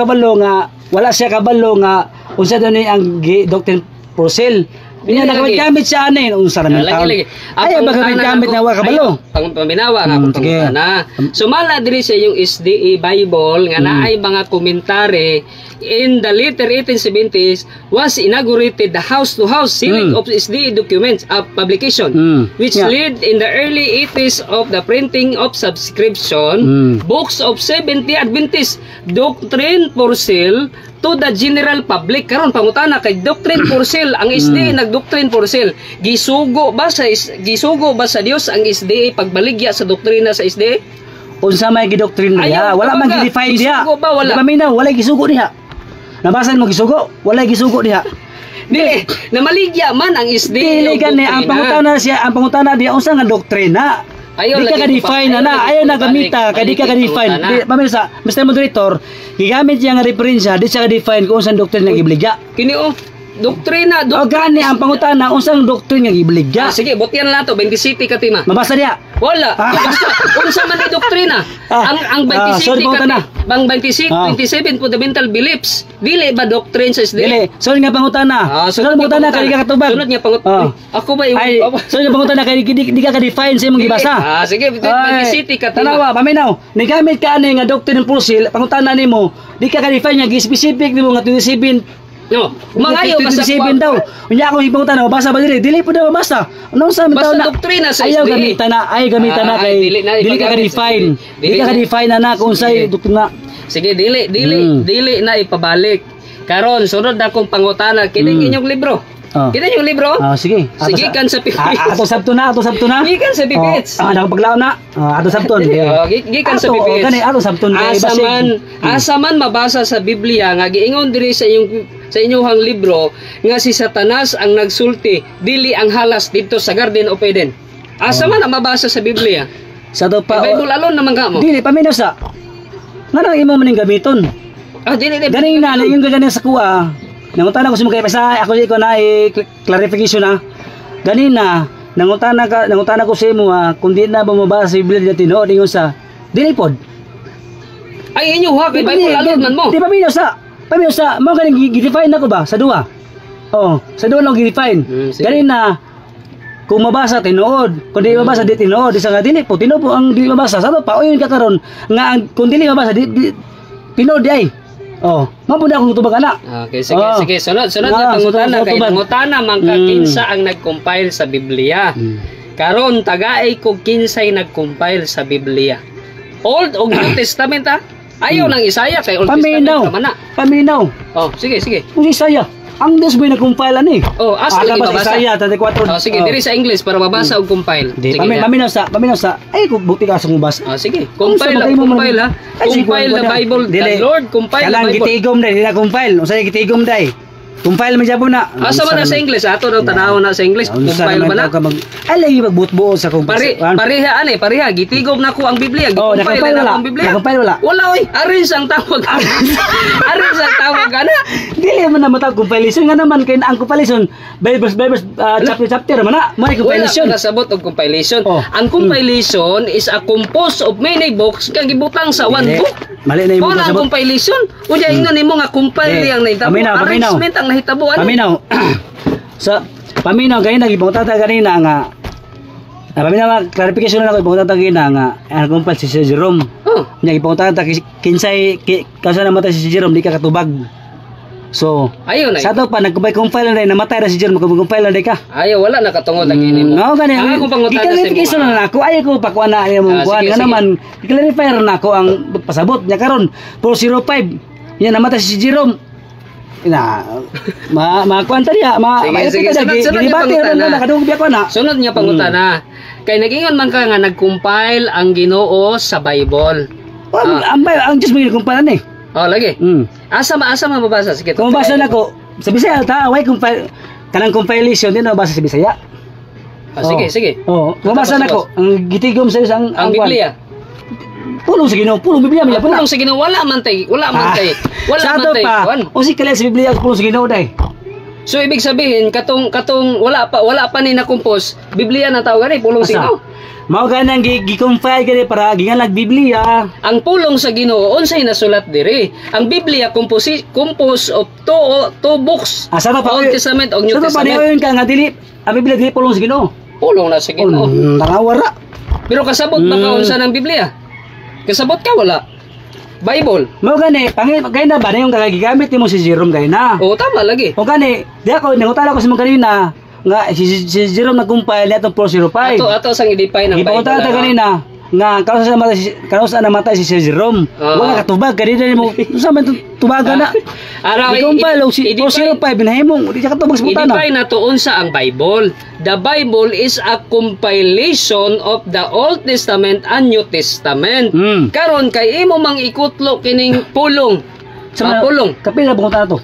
kabalo nga unsa daw ni ang doctrine for sale. Dili Unya lagi. nagamit siya ani unsa ra man Ah, lagi taon. lagi. Ang Ay ba pangutana gamit nako- na wa kabalo. Ay, pang paminawa ang akong Sige. pangutana. Sumala diri sa iyong SDA Bible nga naay mga komentary in the later 1870s was inaugurated the house to house selling of SDA documents of publication, which led in the early 80s of the printing of subscription books of 70 Adventist doctrine for sale to the general public. Karon pangutana kay doctrine for sale ang SDA, nag-doctrine for sale, gisugo ba sa Dios ang SDA pagbaligya sa doktrina sa SDA? Unsa may gidoktrina diha? Ayaw, Wala man kumbaga, gi-define diha. gisugo ba, wala? Di ba minaw, wala gisugo diha. Nabasa mo gisugo? Wala gisugo diha. Dili namaligya man ang SDA Dili og gani ang doktrina. pangutana siya, ang pangutana diha unsa nga doktrina? Ayaw Di ka lagi ka-define na ko na, ayaw ayaw lagi na ko gamita, balik, kay di ka balik ka-define. pangutana. Di, pamilya sa Mr. Moderator, gigamit niya nga referensya, di siya ka-define kung saan doktrina gibaligya. Kini oh. Doktrina, O gani ang pangutana unsang doctrine nga gibaligya? Ah, sige, butian lang to, 27 ka tema. Mabasa diya. Wala. Ah. Basta unsa man ni doktrina? Ah. Ang Ah, 27 sorry, ka pangutana. bang 26 27 fundamental beliefs. Dili ba doctrine sa SDA? Dili, sorry nga pangutana. Ah, Sunod pangutana kay di ka katubag. Sunod nga pangutana. Ah. Ako ba Ay, sunod nga pangutana kay di ka ka-define sa imong gibasa. Ah, sige, Ay, 27 ka tema. tanawa, paminaw. Nigamit ka ani nga doctrine ng pusil, pangutana nimo, di ka ka-define nga gi-specific nimo nga 27. No, mangayo ka sa 27 daw. Unya ako ipangutana, mabasa ba dili? Dili po daw mabasa. Ano sa man Basta taw na? doktrina sa Ayaw SDA. gamita na, ay gamita na Ah, kay ay, dili na dili ka ipagamit. ka-define. Dili Dili ka na. ka-define na na kung unsay Sige. doktrina. Sige, dili, dili, dili na ipabalik. Karon, sunod na akong pangutana kining inyong libro. Oh. Kini inyong libro? Ah, sige. Ato Sige kan sa PPH. Ah, ato sabto na, ato sabto na. Gikan sa PPH. Oh, nakapaglaon na. Ah, ato sabton. Oh, gikan sa Ato, PPH. oh, gani, ato sabton kay Asa basig. man, asa man mabasa sa Biblia nga giingon diri sa inyong libro nga si Satanas ang nagsulti dili ang halas didto sa Garden of Eden. Asa man ang mabasa sa Biblia? Sa to pa. Kay Bible alone naman ka mo. Dili paminaw sa. Nga nang imo maning gamiton. Ah, dili dili. Ganing na yung ganin sa kuha. Nangutana ko sa mga kay ako ko na clarification na. Ganina nangutana ko sa imo ha, kung di na bumabasa sa Biblia na tinuod ingon sa dili pod. Ay inyo ha kay Bible alone man mo. Di paminaw sa mo ganing gi-define nako ba sa duha. Oh, sa duha lang gi-define. Sige. Ganina kung mabasa tinuod, kung di mabasa di tinuod, di sa nga dili po tinuod po ang dili mabasa. Sa to pa uyon ka karon nga ang, kung dili mabasa di tinuod di ay. Oh, mao po na akong tubag ana. Okay, sige, Oh. sige. Sunod, sunod Ah, nga pangutana sunod, kay sunod. nangutana man ka kinsa ang nag-compile sa Biblia. Karon tagaay ko kinsay nag-compile sa Biblia. Old o New Testament ha? Ayaw nang Isaiah kay Old Paminaw. Testament ka man na. Paminaw. Oh, sige, sige. Kung Isaiah, ang Diyos mo'y nag-compile ani. Oh, asa lagi ba sa mabasa? Isaiah 34. Oh, sige, diri sa English para mabasa og compile. Di, Sige. Na. paminaw sa. Ay, kung buti ka sa mabasa. Oh, sige. Kung sa Compile, bagay mo man- compile ha. Ay, sige, Compile the kuwan ko na. Bible. The Dili. Lord compile the Kalang Bible. gitigom dai, di na compile. Unsa gitigom dai? Compile man japon na. Asa man na sa English? Ato daw tanaw na sa English. Unsa Compile naman ba na? daw ka ay lagi magbutbuo sa kung Pareha ani, pareha gitigom na ko ang Biblia, Oh, gi-compile nakampile na wala. ako ang Biblia. Nakampile wala. Wala oy, arrange ang tawag. Arrange ang tawag ana. Dili man na matawag compilation nga naman kay ang compilation by verse by verse, chapter chapter man na. Mo ni Wala compilation. ka kasabot og compilation. Oh. Ang compilation is a compose of many books kang gibutang sa one Dili. book. Mali na imong Wala ang kasabot. compilation. Unya ingnon nimo nga compile Eh, ang nahitabo. paminaw, paminaw. Arrangement ang nahitabo ano. Paminaw. Sa paminaw kay nagipangutata kanina nga paminaw nga, clarification na ako ipangutata kanina nga ang compile si Sir Jerome. Oh. Nya gipangutata kinsay kausa namatay si Sir Jerome di ka katubag. So, Ayo na. sa ato pa nagkumpay-compile na rin, namatay na si Jerome, magkumpay-compile na rin ka. Ayo wala nakatungod lagi nimo. No, gani. Ang akong pangutana sa imo. Gi-clarification na nako. Ay ko pakuha na imong Ah, kuan sige, nga sige. naman. I-clarify ra nako ang pasabot niya karon. 405. Nya namatay si Jerome. Na ma makuan ta diya, ma Sige, ma sige. Sunod, sunod yung Gidebate ra pangutana. na nakadungog biya ko na. Sunod niya pangutana. Kay nagingon man ka nga nag-compile ang Ginoo sa Bible. Ang Diyos mo gikumpile ni. Oh, lagi. Asa ma mabasa? Sige. Kung mabasa nako sa Bisaya ta, way compile kanang compilation din mabasa sa Bisaya. Ah, sige, sige. Oh, kung mabasa Tapos, nako ang gitigom sa ang Ang Biblia. Pulong sa Ginoo, pulong Biblia man Ang pulong sa Ginoo wala man tay, wala man tay. Wala Ah. Sa man ato tay. pa, kuwan. o si kala sa Biblia ang pulong sa Ginoo day. So ibig sabihin katong katong wala pa ni na-compose, Biblia na tawag ani pulong sa Asa? Ginoo. Mao ganang gi-compile gani para gingalag Biblia. Ang pulong sa Ginoo unsay nasulat diri? Ang Biblia compose of two books. Asa pa pa? Old Testament o New Sa to pa Testament. niyon ka nga dili ang Biblia dili pulong sa Ginoo. Pulong na sa Ginoo. Oh, tarawara. Pero kasabot ba ka unsa ng Biblia? Kasabot ka wala? Bible. Mao gani pangit kay na ba na yung kagagigamit nimo si Jerome kay na. Oo, tama lagi. O gani, di ako nangutala ko sa mga kanina nga si Jerome nag-compile niya itong 405. Ato ato sang i-define ang Bible. Gipangutana ta ah. kanina nga kausa namatay si Sir Jerome. Ah. Wala ka tubag kanina nimo. Unsa man itong tubagan na? Araw, Gi-compile og si i-define- 405 binahimong di siya katubag sa putana. I-define nato unsa ang Bible. The Bible is a compilation of the Old Testament and New Testament. Karon kay imo mang ikutlo kining pulong. Sa Sa pulong. Kapila pangutana to.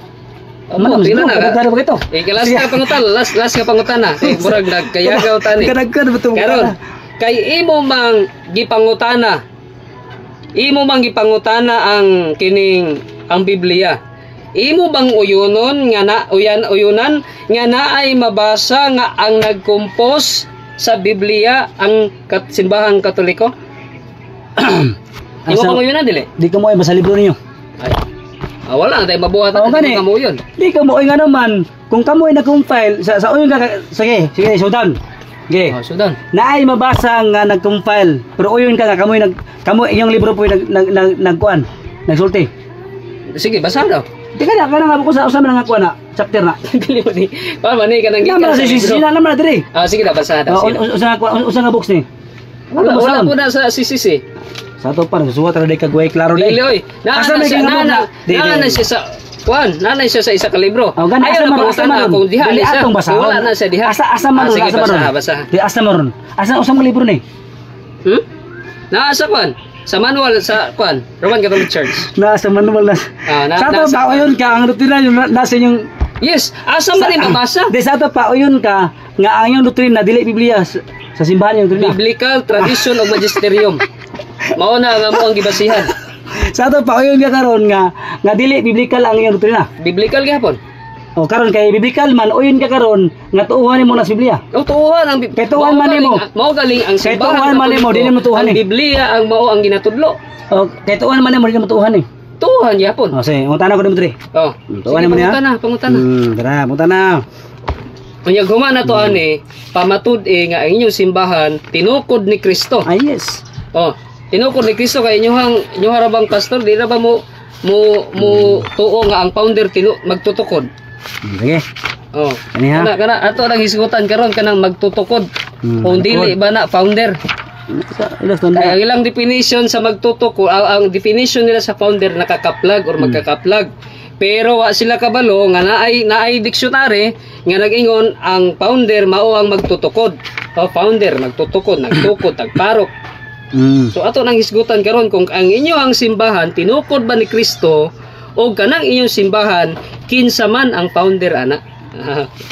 Amo, Manam, pila siguro, na ka. kadaghan ba ito? Eh, last ka pangutana, last last ka pangutana. Eh, murag nagkayagaw tani. Kadaghan ba ito? Karon, kay imo mang gipangutana. Imo mang gipangutana ang kining ang Biblia. Imo bang uyunon nga na uyan uyunan nga naay mabasa nga ang nag-compose sa Biblia ang simbahang Katoliko? Imo bang uyunan, dili? Di ko mo ay basa libro ninyo. Ay. Ah, wala na tayo mabuhat Oo, na gani. di ka mo yun. Di ka mo ay nga naman kung kamo ay nag-compile sa uyon ka, sige, sige, sudan. Sige. Oh, sudan. Naay mabasa nga nag-compile pero uyon ka nga kamo nag kamo inyong libro po nag nag nag nagkuan, nagsulti. Sige, basa daw. Di ka na kana nga ko sa usa man nga kuan na chapter na. Dili mo ni. Pa man ni kanang Naman gikan na sa si libro. sina naman na diri. Ah, sige na, basa daw. Oh, Sige. usa nga kuan, usa nga box ni. Wala, wala Wala po na sa CCC. Sa ato pa nagsuwat ra day kag way klaro day. Dili oy. Naa Asa na may siya, kinabot naa na? na, Di, naa di, na di. siya sa kuan, naa na siya sa isa ka libro. Oh, gani Ayaw asa na man asa pangutana man kung diha Dili ni siya. atong basahon. Wala na siya diha. Asa asa man Ah, ron, sige, asa man ron. basa, basa. Di asa man ron. Asa usa mga libro ni? Hmm? Naa sa kuan, sa manual sa kuan, Roman Catholic Church. Na sa manual na. Ah, Sa ato nasa- pa uyon ka ang doktrina yung nasa inyong Yes, asa man ni mabasa? Di sa ato pa uyon ka nga ang inyong doktrina dili Biblia sa simbahan yung doktrina. Biblical tradition of magisterium. Mao na nga mo ang gibasihan. Sa ato pa uyon ka karon nga nga dili biblical ang inyong doktrina. Biblical gihapon. O karon kay biblical man uyon ka karon nga tuohan nimo na sa Biblia. O tuohan ang Kay tuohan man nimo. Mao galing ang Kay simbahan tuohan man nimo, Katoliko, dili mo tuohan ang eh. Biblia ang mao ang ginatudlo. O kay tuohan man nimo, dili mo tuohan eh. Tuohan gihapon. O sige, ungtana ko nimo diri. Oh. Tuohan nimo niya. Pangutana, pangutana. Tara, pangutana. Unya human na to ani, pamatud-e nga ang inyong simbahan tinukod ni Kristo. Ah, yes. Oh, tinukod ni Kristo kay inyuhang inyuha ra bang pastor, di ra ba mo mo mo tuo nga ang founder tinu magtutukod? Sige. Oh. Kani ha? Kana kana ato nang hisgutan karon kanang magtutukod. Kung dili ba na founder? Sa ilas na. Kaya ang ilang definition sa magtutukod, ang definition nila sa founder, nakakaplag or magkakaplag. Pero wa sila kabalo nga naay naay dictionary nga nag-ingon ang founder mao ang magtutukod. O founder magtutukod, nagtukod, nagparok. So ato nang hisgutan karon kung ang inyo ang simbahan tinukod ba ni Kristo o kanang inyong simbahan kinsa man ang founder ana.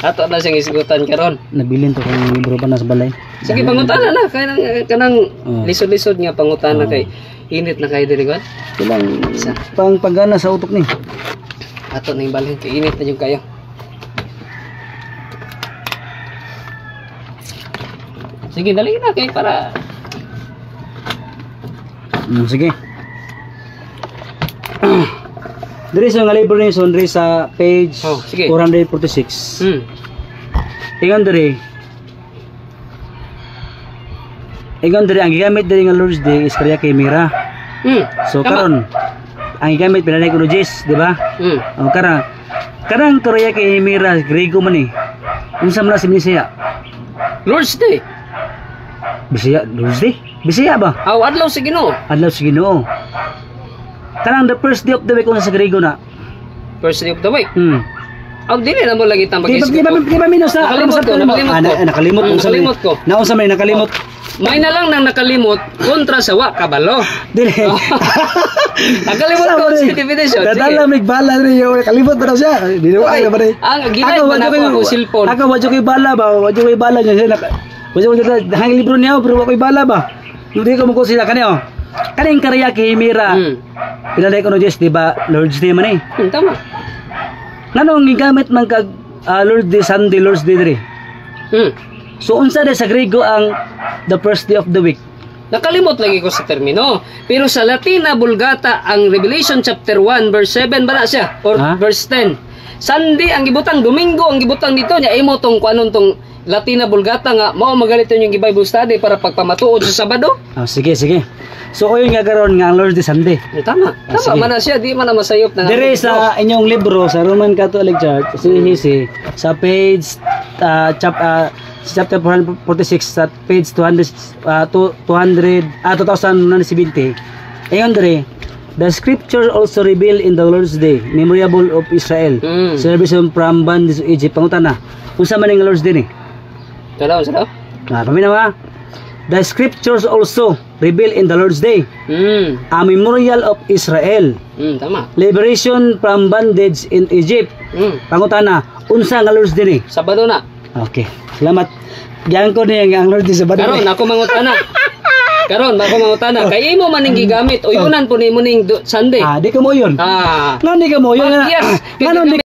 Ato na siyang hisgutan karon. Nabilin to kung libro pa na sa balay. Sige, pangutana na kay nang kanang Oh. lisod-lisod nga pangutana kay init na kay diri kon. Ilang Isa. pang paggana sa utok ni. Ato na yung balhin kay init na yung kayo. Sige, dali na kay para Sige. Diri sa nga libro ni son diri sa page Oh, sige. 446. Ingon diri. Ingon diri ang gigamit diri nga Lord's Day is Karya kay Mira. So karon ang gigamit pinanay kuno Jis, di ba? O karon kanang Karya kay Mira Grego man eh. Unsa man na si Bisaya? Lord's Day. Bisaya, Lord's Day? Bisaya ba? Aw, adlaw sa Ginoo. Adlaw sa Ginoo. Kanang the first day of the week unsa sa Grego na? First day of the week. Aw, dili na mo lagi ta Di ba minus na? Nakalimot ko, nakalimot Ah, ko. nakalimot unsa man- Nakalimot ko. Naunsa man nakalimot? May na lang nang nakalimot kontra sa wa kabalo. Dili. Nakalimot ko sa definition. Sige. Dadala mig bala ni yo, kalimot ba daw siya? Dili Okay. ay ba ni. Ang ginay ba na ako akong cellphone? Ako wa koy bala ba? Wa koy bala niya siya. Wa ko hang libro niya pero wa koy bala ba? Hindi ko mo sila kani oh. Kaning karya kay Mira. Pinalay ko no Diyos, di ba? Lord's Day man eh. Tama. Nganong gigamit man kag Lord's Day, Sunday, Lord's Day diri? So unsa day sa Grego ang the first day of the week? Nakalimot lagi ko sa termino. Pero sa Latina Vulgata, ang Revelation chapter 1 verse 7 ba na siya? Or Ha? verse 10. Sunday ang gibutang, Domingo ang gibutang dito niya imo tong kuanon tong Latina Vulgata nga mao magalit yung Bible study para pagpamatuod sa Sabado. Ah, sige, sige. So uyon nga karon nga ang Lord's Day Sunday. Eh, tama. Ah, Tama sige. man na siya, di man na masayop na. Dire sa inyong libro sa Roman Catholic Church, CCC, sa page chapter 446 sa page 200 200 2170. Ayon dire, the scripture also reveal in the Lord's Day, memorable of Israel. Celebration from bondage to Egypt. Pangutana, unsa man ang Lord's Day ni? Tanaw sa daw? Ah, paminaw ha. The scriptures also reveal in the Lord's Day, a memorial of Israel. Tama. Liberation from bondage in Egypt. Pangutana, unsa nga Lord's Day ni? Sabado na. Okay. Salamat. Giyan ko niya nga ang Lord's Day Sabado. Karon ni. ako mangutana. Karon bako mangutana kay imo man ning gigamit, uyunan po nimo ning Sunday. Ah, di ka mo yun. Ah. Nga di ka mo yun. Yes. Nga di